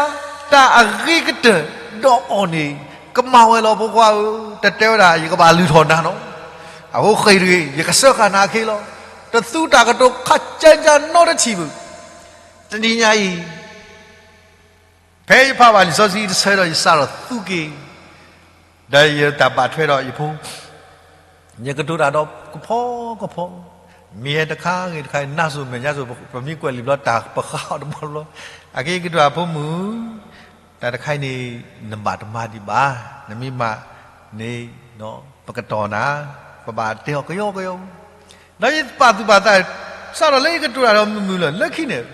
တၢ်အဂ့ၤကတၢၢ်ဒီးအီၤန့ၣ် ကမၤဝဲလီၤ ဖိခွါဧၢ, တတဲဝဲဒၣ် ယကဘၣ်လုၢ်ထီၣ်နၤနီၤ, အဃိဃ့ၢ်တဂ့ၤ, ယကစၢဃာ်နၤအခ့လီၤ, တသူတၢ်ကတိၤခးကဲကၢနီတထံၣ်ဘၣ်, တနံၤညါအံၤ ဖဲယဖးဘၣ်လံာ်စီဆှံတဆၢဒီး ယစးထီၣ်သူက့ၤ, ဒီးယတၢ်ဘၣ်ထွဲဒီးယဖိ, ယကတိၤတၢ်ဒီးကဖီကဖီ, မ့ၢ်ဟဲတခါဂ့ၤတခါ နါစိၤမဲာ်ညါစိၤ ပမ့ၢ်ကွဲးလံာ်ဘျီ တၢ်ပဃါအီၤတဘျီတဘျီ, အက့ၤကတိၤတၢ်ဖိမုၣ်, တၢ်တခါအံၤန့ၣ် နဘၣ်တမၤဒံးဘၣ်, နမ့ၢ်မၤန့ၣ် ပကတီၢ်နၤ, ပဘၣ်တဲအီၤကယီကယီ ဒီးယပာ်သူၣ်ပာ်သး, စးထီၣ်လၢယကတိၤတၢ်ဒီးမုၢ်မုၢ်လၢ လၢခံန့ၣ်,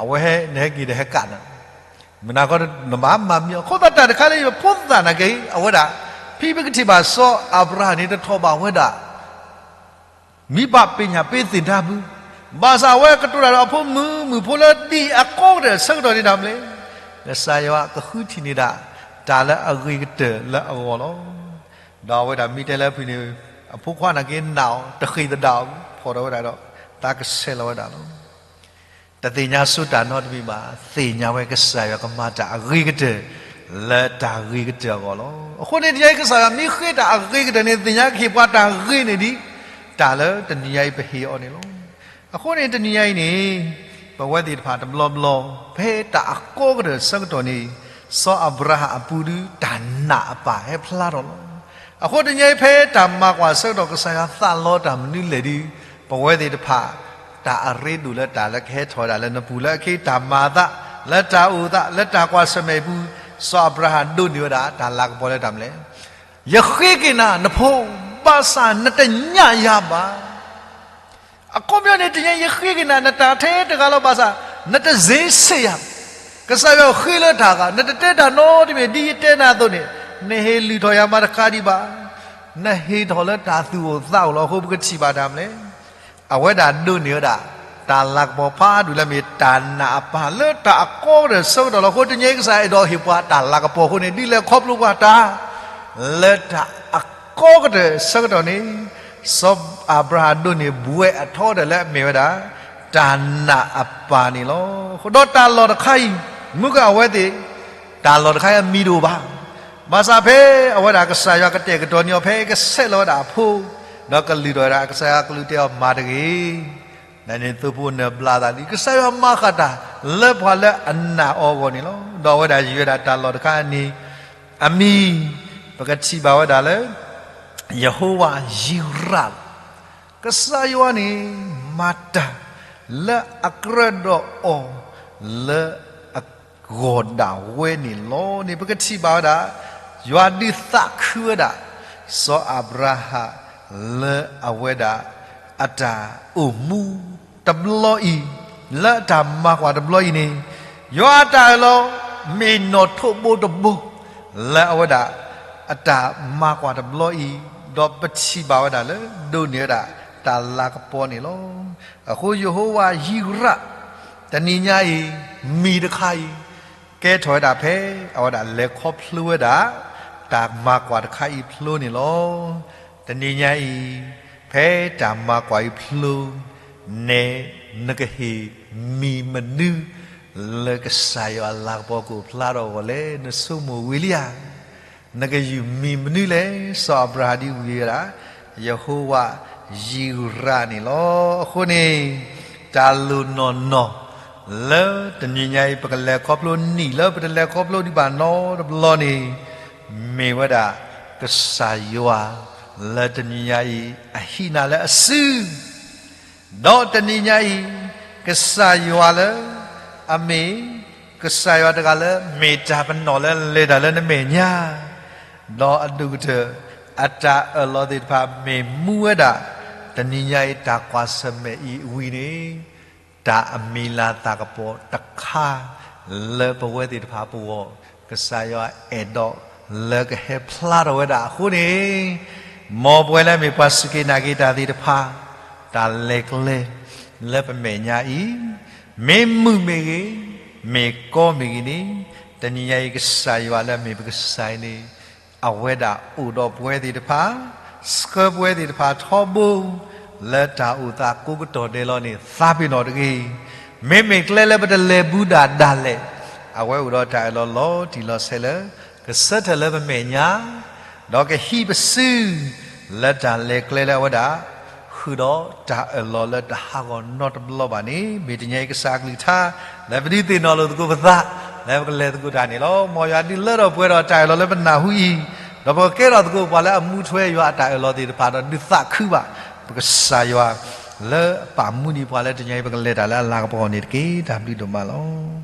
အဝဲဟဲ နဟဲက့ၤဒီးဟဲကးနၤ, မုၢ်နၤခီနဘၣ်မၤမံအီၤ, အဃိသတးတၢ်တခါလၢယဖိသၣ်နာ်က့ၤ အဝဲဒၣ်, ဖဲပကထံၣ်ဘၣ်စီၤအၤဘြၤဟၣ်န့ၣ် တထီၣ်ဘၣ်ဝဲဒၣ် မ့ၢ်ဘၣ်ပညၣ်ပ့သ့ၣ်တၢ်ဘု, ဘၣ်ဆၣ်အဝဲကတိၤတၢ်ဒီးအဖိမုၣ်မုၣ်ဖိလၢဒ်အံၤအကီကတၢၢ်ဆၢကတီၢ်န့ၣ်ဒၣ်မလဲၣ်, ကစၢ်ယွၤကဃုထံၣ်န့ၢ်ဒၣ် တၢ်လၢအဂ့ၤကတၢၢ်လၢအဂီၢ်လီၤ. ဒီးအဝဲဒၣ်မ့ၢ်တဲလၢအဖုၣ်န့ၣ်, အဖိခွါနာ်က့ၤနာ်အီၤ တဃ့ၢ်သဒၣ်အီၤ, ဖီၣ်ထီၣ်ဝဲဒၣ်ဒီး သးကဆဲးလီၤဝဲဒၣ်လီၤ. တသ့ၣ်ညါဆိတၢ်နီတမံၤဘၣ်, သ့ၣ်ညါဝဲကစၢ်ယွၤကမၤတၢ်အဂ့ၤကတၢၢ် လၢတၢ်ဂ့ၤကတၢၢ်အဂီၢ်လီၤ. အဃိန့ၣ်တနံၤအံၤ ကစၢ်ယွၤမ့ၢ်ဃ့တၢ်အဂ့ၤကတၢၢ်န့ၣ် သ့ၣ်ညါကဟ့ၣ်ပှၤတၢ်ဂ့ၤန့ၣ်ဒ် တၢ်လၢတနံၤညါအံၤပဟ့ၣ်အီၤန့ၣ်လီၤ. အဃိန့ၣ်တနံၤညါအံၤန့ၣ်, ပဝဲသ့ၣ်တဖၣ်တဘျီဘျီ, ဖဲတၢ်အကီကတၢၢ်ဆၢကတီၢ်န့ၣ်, စီၤအၤဘြၤဟၣ်အပူၤဒု တၢ်နာ်အပၢ်ဟဲဖျါထီၣ်လီၤ. အဃိတနံၤညါအံၤဖဲတၢ်မၤကွၢ်ဆၢကတီၢ် ကစၢ်ယွၤသးလီတၢ်မနုၤလဲၣ်ဒု, ပဝဲသ့ၣ်တဖၣ် တၢ်အရ့ဒိၣ်လၢတၢ်လၢကဟဲထီၣ်ဝဲဒၣ်လၢနပူၤလၢအခံ တၢ်မၤအသး, လၢတၢ်အိၣ်သး, လၢတၢ်ကွၢ်ဆၢၣ်မဲာ်အပူၤ, စီၤအၤဘြၤဟၣ်ဒိးန့ၢ်ဝဲဒၣ် တၢ်လၤကပီၤလၢတၢ်မနုၤလဲၣ်. ယဃ့က့ၤနၤနဖိ, ဘၣ်ဆၣ်နတညၣ်ယၤဘၣ်. အခီပညီန့ၣ် တနံၤညါယဃ့က့ၤနၤ နတၢ်ထဲတဂၤလီၤဘၣ်ဆၣ်, နတစ့ဆ့ၣ်ယၤ, ကစၢ်ယွၤဃ့လၢတၢ်ဂၤ, နတတဲတၢ်နီတမံၤ ဒ်ယတဲနၤအသိးန့ၣ်, နဟ့ၣ်လုၢ်ထီၣ်ယၤမၤတခါဒံးဘၣ်. နဟ့ၣ်ထီၣ်လၢတၢ်သူၣ်အိၣ်သးအိၣ်လီၤ. အဃိပကထံၣ်ဘၣ်တၢ်မနုၤလဲၣ်. အဝဲဒၣ်ဒိးန့ၢ်ဝဲဒၣ် တၢ်လၤကပီၤဖးဒိၣ်လၢမ့ၢ်တၢ်နာ်အပၢ် လၢတၢ်အကီကတၢၢ်ဆၢကတီၢ်လီၤ. အဃိတနံၤညါအံၤကစၢ်ယွၤအဲၣ်ဒိးဟ့ၣ်ပှၤတၢ်လၤကပီၤအဃိန့ၣ် ဒ်လဲၣ်ခီဖျိပှၤတၢ် လၢတၢ်အကီကတၢၢ်ဆၢကတီၢ်န့ၣ်, စီၤအၤဘြၤဟၣ်ဒိးန့ၢ်ဘှဲးအထီဒါလၢအမ့ၢ်ဝဲဒၣ် တၢ်နာ်အပၢ်န့ၣ်လီၤ. ဒီးတၢ်လီၢ်တခါအံၤ မုၢ်ကအဝဲသ့ၣ် တၢ်လီၢ်တခါအံၤအမံၤတအိၣ်ဘၣ်. ဘၣ်ဆၣ်ဖဲအဝဲဒၣ်ကစၢ်ယွၤကတဲာ်ကတီၤန့ၢ်အီၤ ဖဲကဆဲးလီၤဝဲဒၣ်အဖိ, ဒီးကလုၢ်ထီၣ်ဝဲဒၣ်ကစၢ်ယွၤကလုၢ်တဲအီၤမၤတဂ့ၤ. နန့ၣ်သိဖိနဘျါသးလံ. ကစၢ်ယွၤမၤဃာ်တၢ်လၢပှၤလၢအနာ်အီၤအဂီၢ်န့ၣ်လီၤ. ဒီးအဝဲဒၣ်ယံၤဝဲဒၣ်တၢ်လီၢ်တခါအံၤန့ၣ် အမံၤ ပကထံၣ်ဘၣ်ဝဲဒၣ်လၢ ယဟိဝၤယံးရးလီၤ. ကစၢ်ယွၤန့ၣ် မၤတၢ်လၢအကြၢးဒီးအီၤ လၢအဂီၢ်ဒၣ်ဝဲန့ၣ်လီၤန့ၣ် ပကထံၣ်ဘၣ်ဝဲဒၣ် ယွၤဒုးသးခုဝဲဒၣ် စီၤအၤဘြၤဟၣ် လၢအဝဲဒၣ် အတၢ်အိၣ်မူတဘျီအံၤ, လၢအတၢ်မၤကွၢ်တဘျီအံၤန့ၣ် ယွၤအတၢ်အၢၣ်လီၤ မ့ၢ်နီၣ်ထိးဘိတဘိ လၢအဝဲဒၣ် အတၢ်မၤကွၢ်တဘျီအံၤ, ဒီးပထံၣ်ဘၣ်ဝဲဒၣ်လၢ ဒိးန့ၢ်ဝဲဒၣ်တၢ်လၤကပီၤန့ၣ်လီၤ. အဃိယဟိဝၤယံးရး တနံၤညါအံၤ မံၤတခါအံၤ ကဲထီၣ်ဝဲဒၣ်ဖဲ အဝဲဒၣ်လဲၤခီဖျိဝဲဒၣ် တၢ်မၤကွၢ်တခါအံၤဖျိန့ၣ်လီၤ. တနံၤညါအံၤ ဖဲတၢ်မၤကွၢ်အံၤဖျိ နဲ နကဟ့ၣ်မံၤမနုၤ လၢကစၢ်ယွၤအလၤကပီၤကအိၣ်ဖျါထီၣ်အဂီၢ်လဲၣ် နဆိကမိၣ်ဝံၤလံဧါ. နကယူၢ်မံၤမနုၤလဲၣ်. စီၤအၤဘြၤဟၣ်ဒ်ဝံၤဝဲဒၣ် ယဟိဝၤယံးရးန့ၣ်လီၤ. အဃိန့ၣ် တၢ်လိၣ်နီၢ်နီၢ် လၢတနံၤညါအံၤ ပကလဲၤခီဖျိနံၣ်လၢပတလဲၤခီဖျိဒံးဘၣ်နီတဘျီန့ၣ် မ့ၢ်ဝဲဒၣ် ကစၢ်ယွၤ လၢတနံၤညါအံၤ အဟံးနၤလၢအစု ဒီးတနံၤညါအံၤ ကစၢ်ယွၤလၢ အမ့ၢ် ကစၢ်ယွၤတဂၤလၢ မ့ၢ်တၢ်ပနီၣ်လၢလဲၤတၢ်လၢနမဲာ်ညါ, ဒီးအဒိၣ်ကတၢၢ် အတၢ်အၢၣ်လီၤသ့ၣ်တဖၣ် မ့ၢ်မူဝဲဒၣ် တနံၤညါအံၤ တၢ်ကွၢ်ဆၢၣ်မဲာ်အံၤအဝံၤန့ၣ် တၢ်အမံၤလၤသးကပီၤတခါ လၢပဝဲသ့ၣ်တဖၣ်ပဂီၢ် ကစၢ်ယွၤအဲၣ်ဒိးလၢကဟဲဖျါထီၣ်ဝဲဒၣ်အဃိန့ၣ်, မ်ပဝဲလၢမ့ၢ်ပှၤစူၢ်က့ၤနာ်က့ၤတၢ်သ့ၣ်တဖၣ် တၢ်လဲၤကျဲ လၢပမဲာ်ညါအံၤ မ့ၢ်မုာ်မ့ၢ်ဂ့ၤ, မ့ၢ်ကီမ့ၢ်ဂ့ၤန့ၣ်, တနံၤညါအံၤ ကစၢ်ယွၤလၢအမ့ၢ်ပကစၢ်အံၤန့ၣ် အဝဲဒၣ်အိၣ်ဒီးပဝဲသ့ၣ်တဖၣ်, ဆှၢပဝဲသ့ၣ်တဖၣ်ထီဘိ, လၢတၢ်အိၣ်သးကိးကတီၢ်ဒဲးလီၤန့ၣ် သးပ့ၤနီၣ်တဂ့ၤ. မ့မ့ၢ်ကျဲလၢပတလဲၤဘူးဒၣ်ဒၣ်လဲာ်, အဝဲအိၣ်ဒီးတၢ်အၢၣ်လီၤလီၤတံၢ်လီၤဆဲးလၢ ကဆၢထၢၣ်လၢပမဲာ်ညါ ဒီးကဟံးပစု လၢတၢ်လဲၤကျဲလၢအဝဲဒၣ် ဃုာ်ဒီးတၢ်အၢၣ်လီၤလၢတဟးဂီၤနီတဘျီဘၣ်န့ၣ် မ့ၢ်တနံၤအံၤကစၢ်အကလုၢ်ကထါ လၢပဒုးသ့ၣ်နီၣ်လိာ်သကိးပသး လၢပကလဲၤသကိးတၢ်န့ၣ်လီၤ. မ်ယွၤဒုးလၢထီၣ်ပှဲၤဒီးတၢ်အၢၣ်လီၤလၢပနၢ်ဟူအံၤ, ဒီးပကကဲထီၣ်သကိးပှၤလၢအမူထွဲယွၤအတၢ်အၢၣ်လီၤသ့ၣ်တဖၣ်ဒီးဒုးသးခုဘၣ် ပကစၢ်ယွၤ လၢအပာ်မူဒံးပှၤလၢတနံၤအံၤ ပကလဲၤတၢ်လၢအလၤကပီၤအဂီၢ်န့ၣ်တက့ၢ်. တၢ်ဘျုးဒိၣ်မးလီၤ.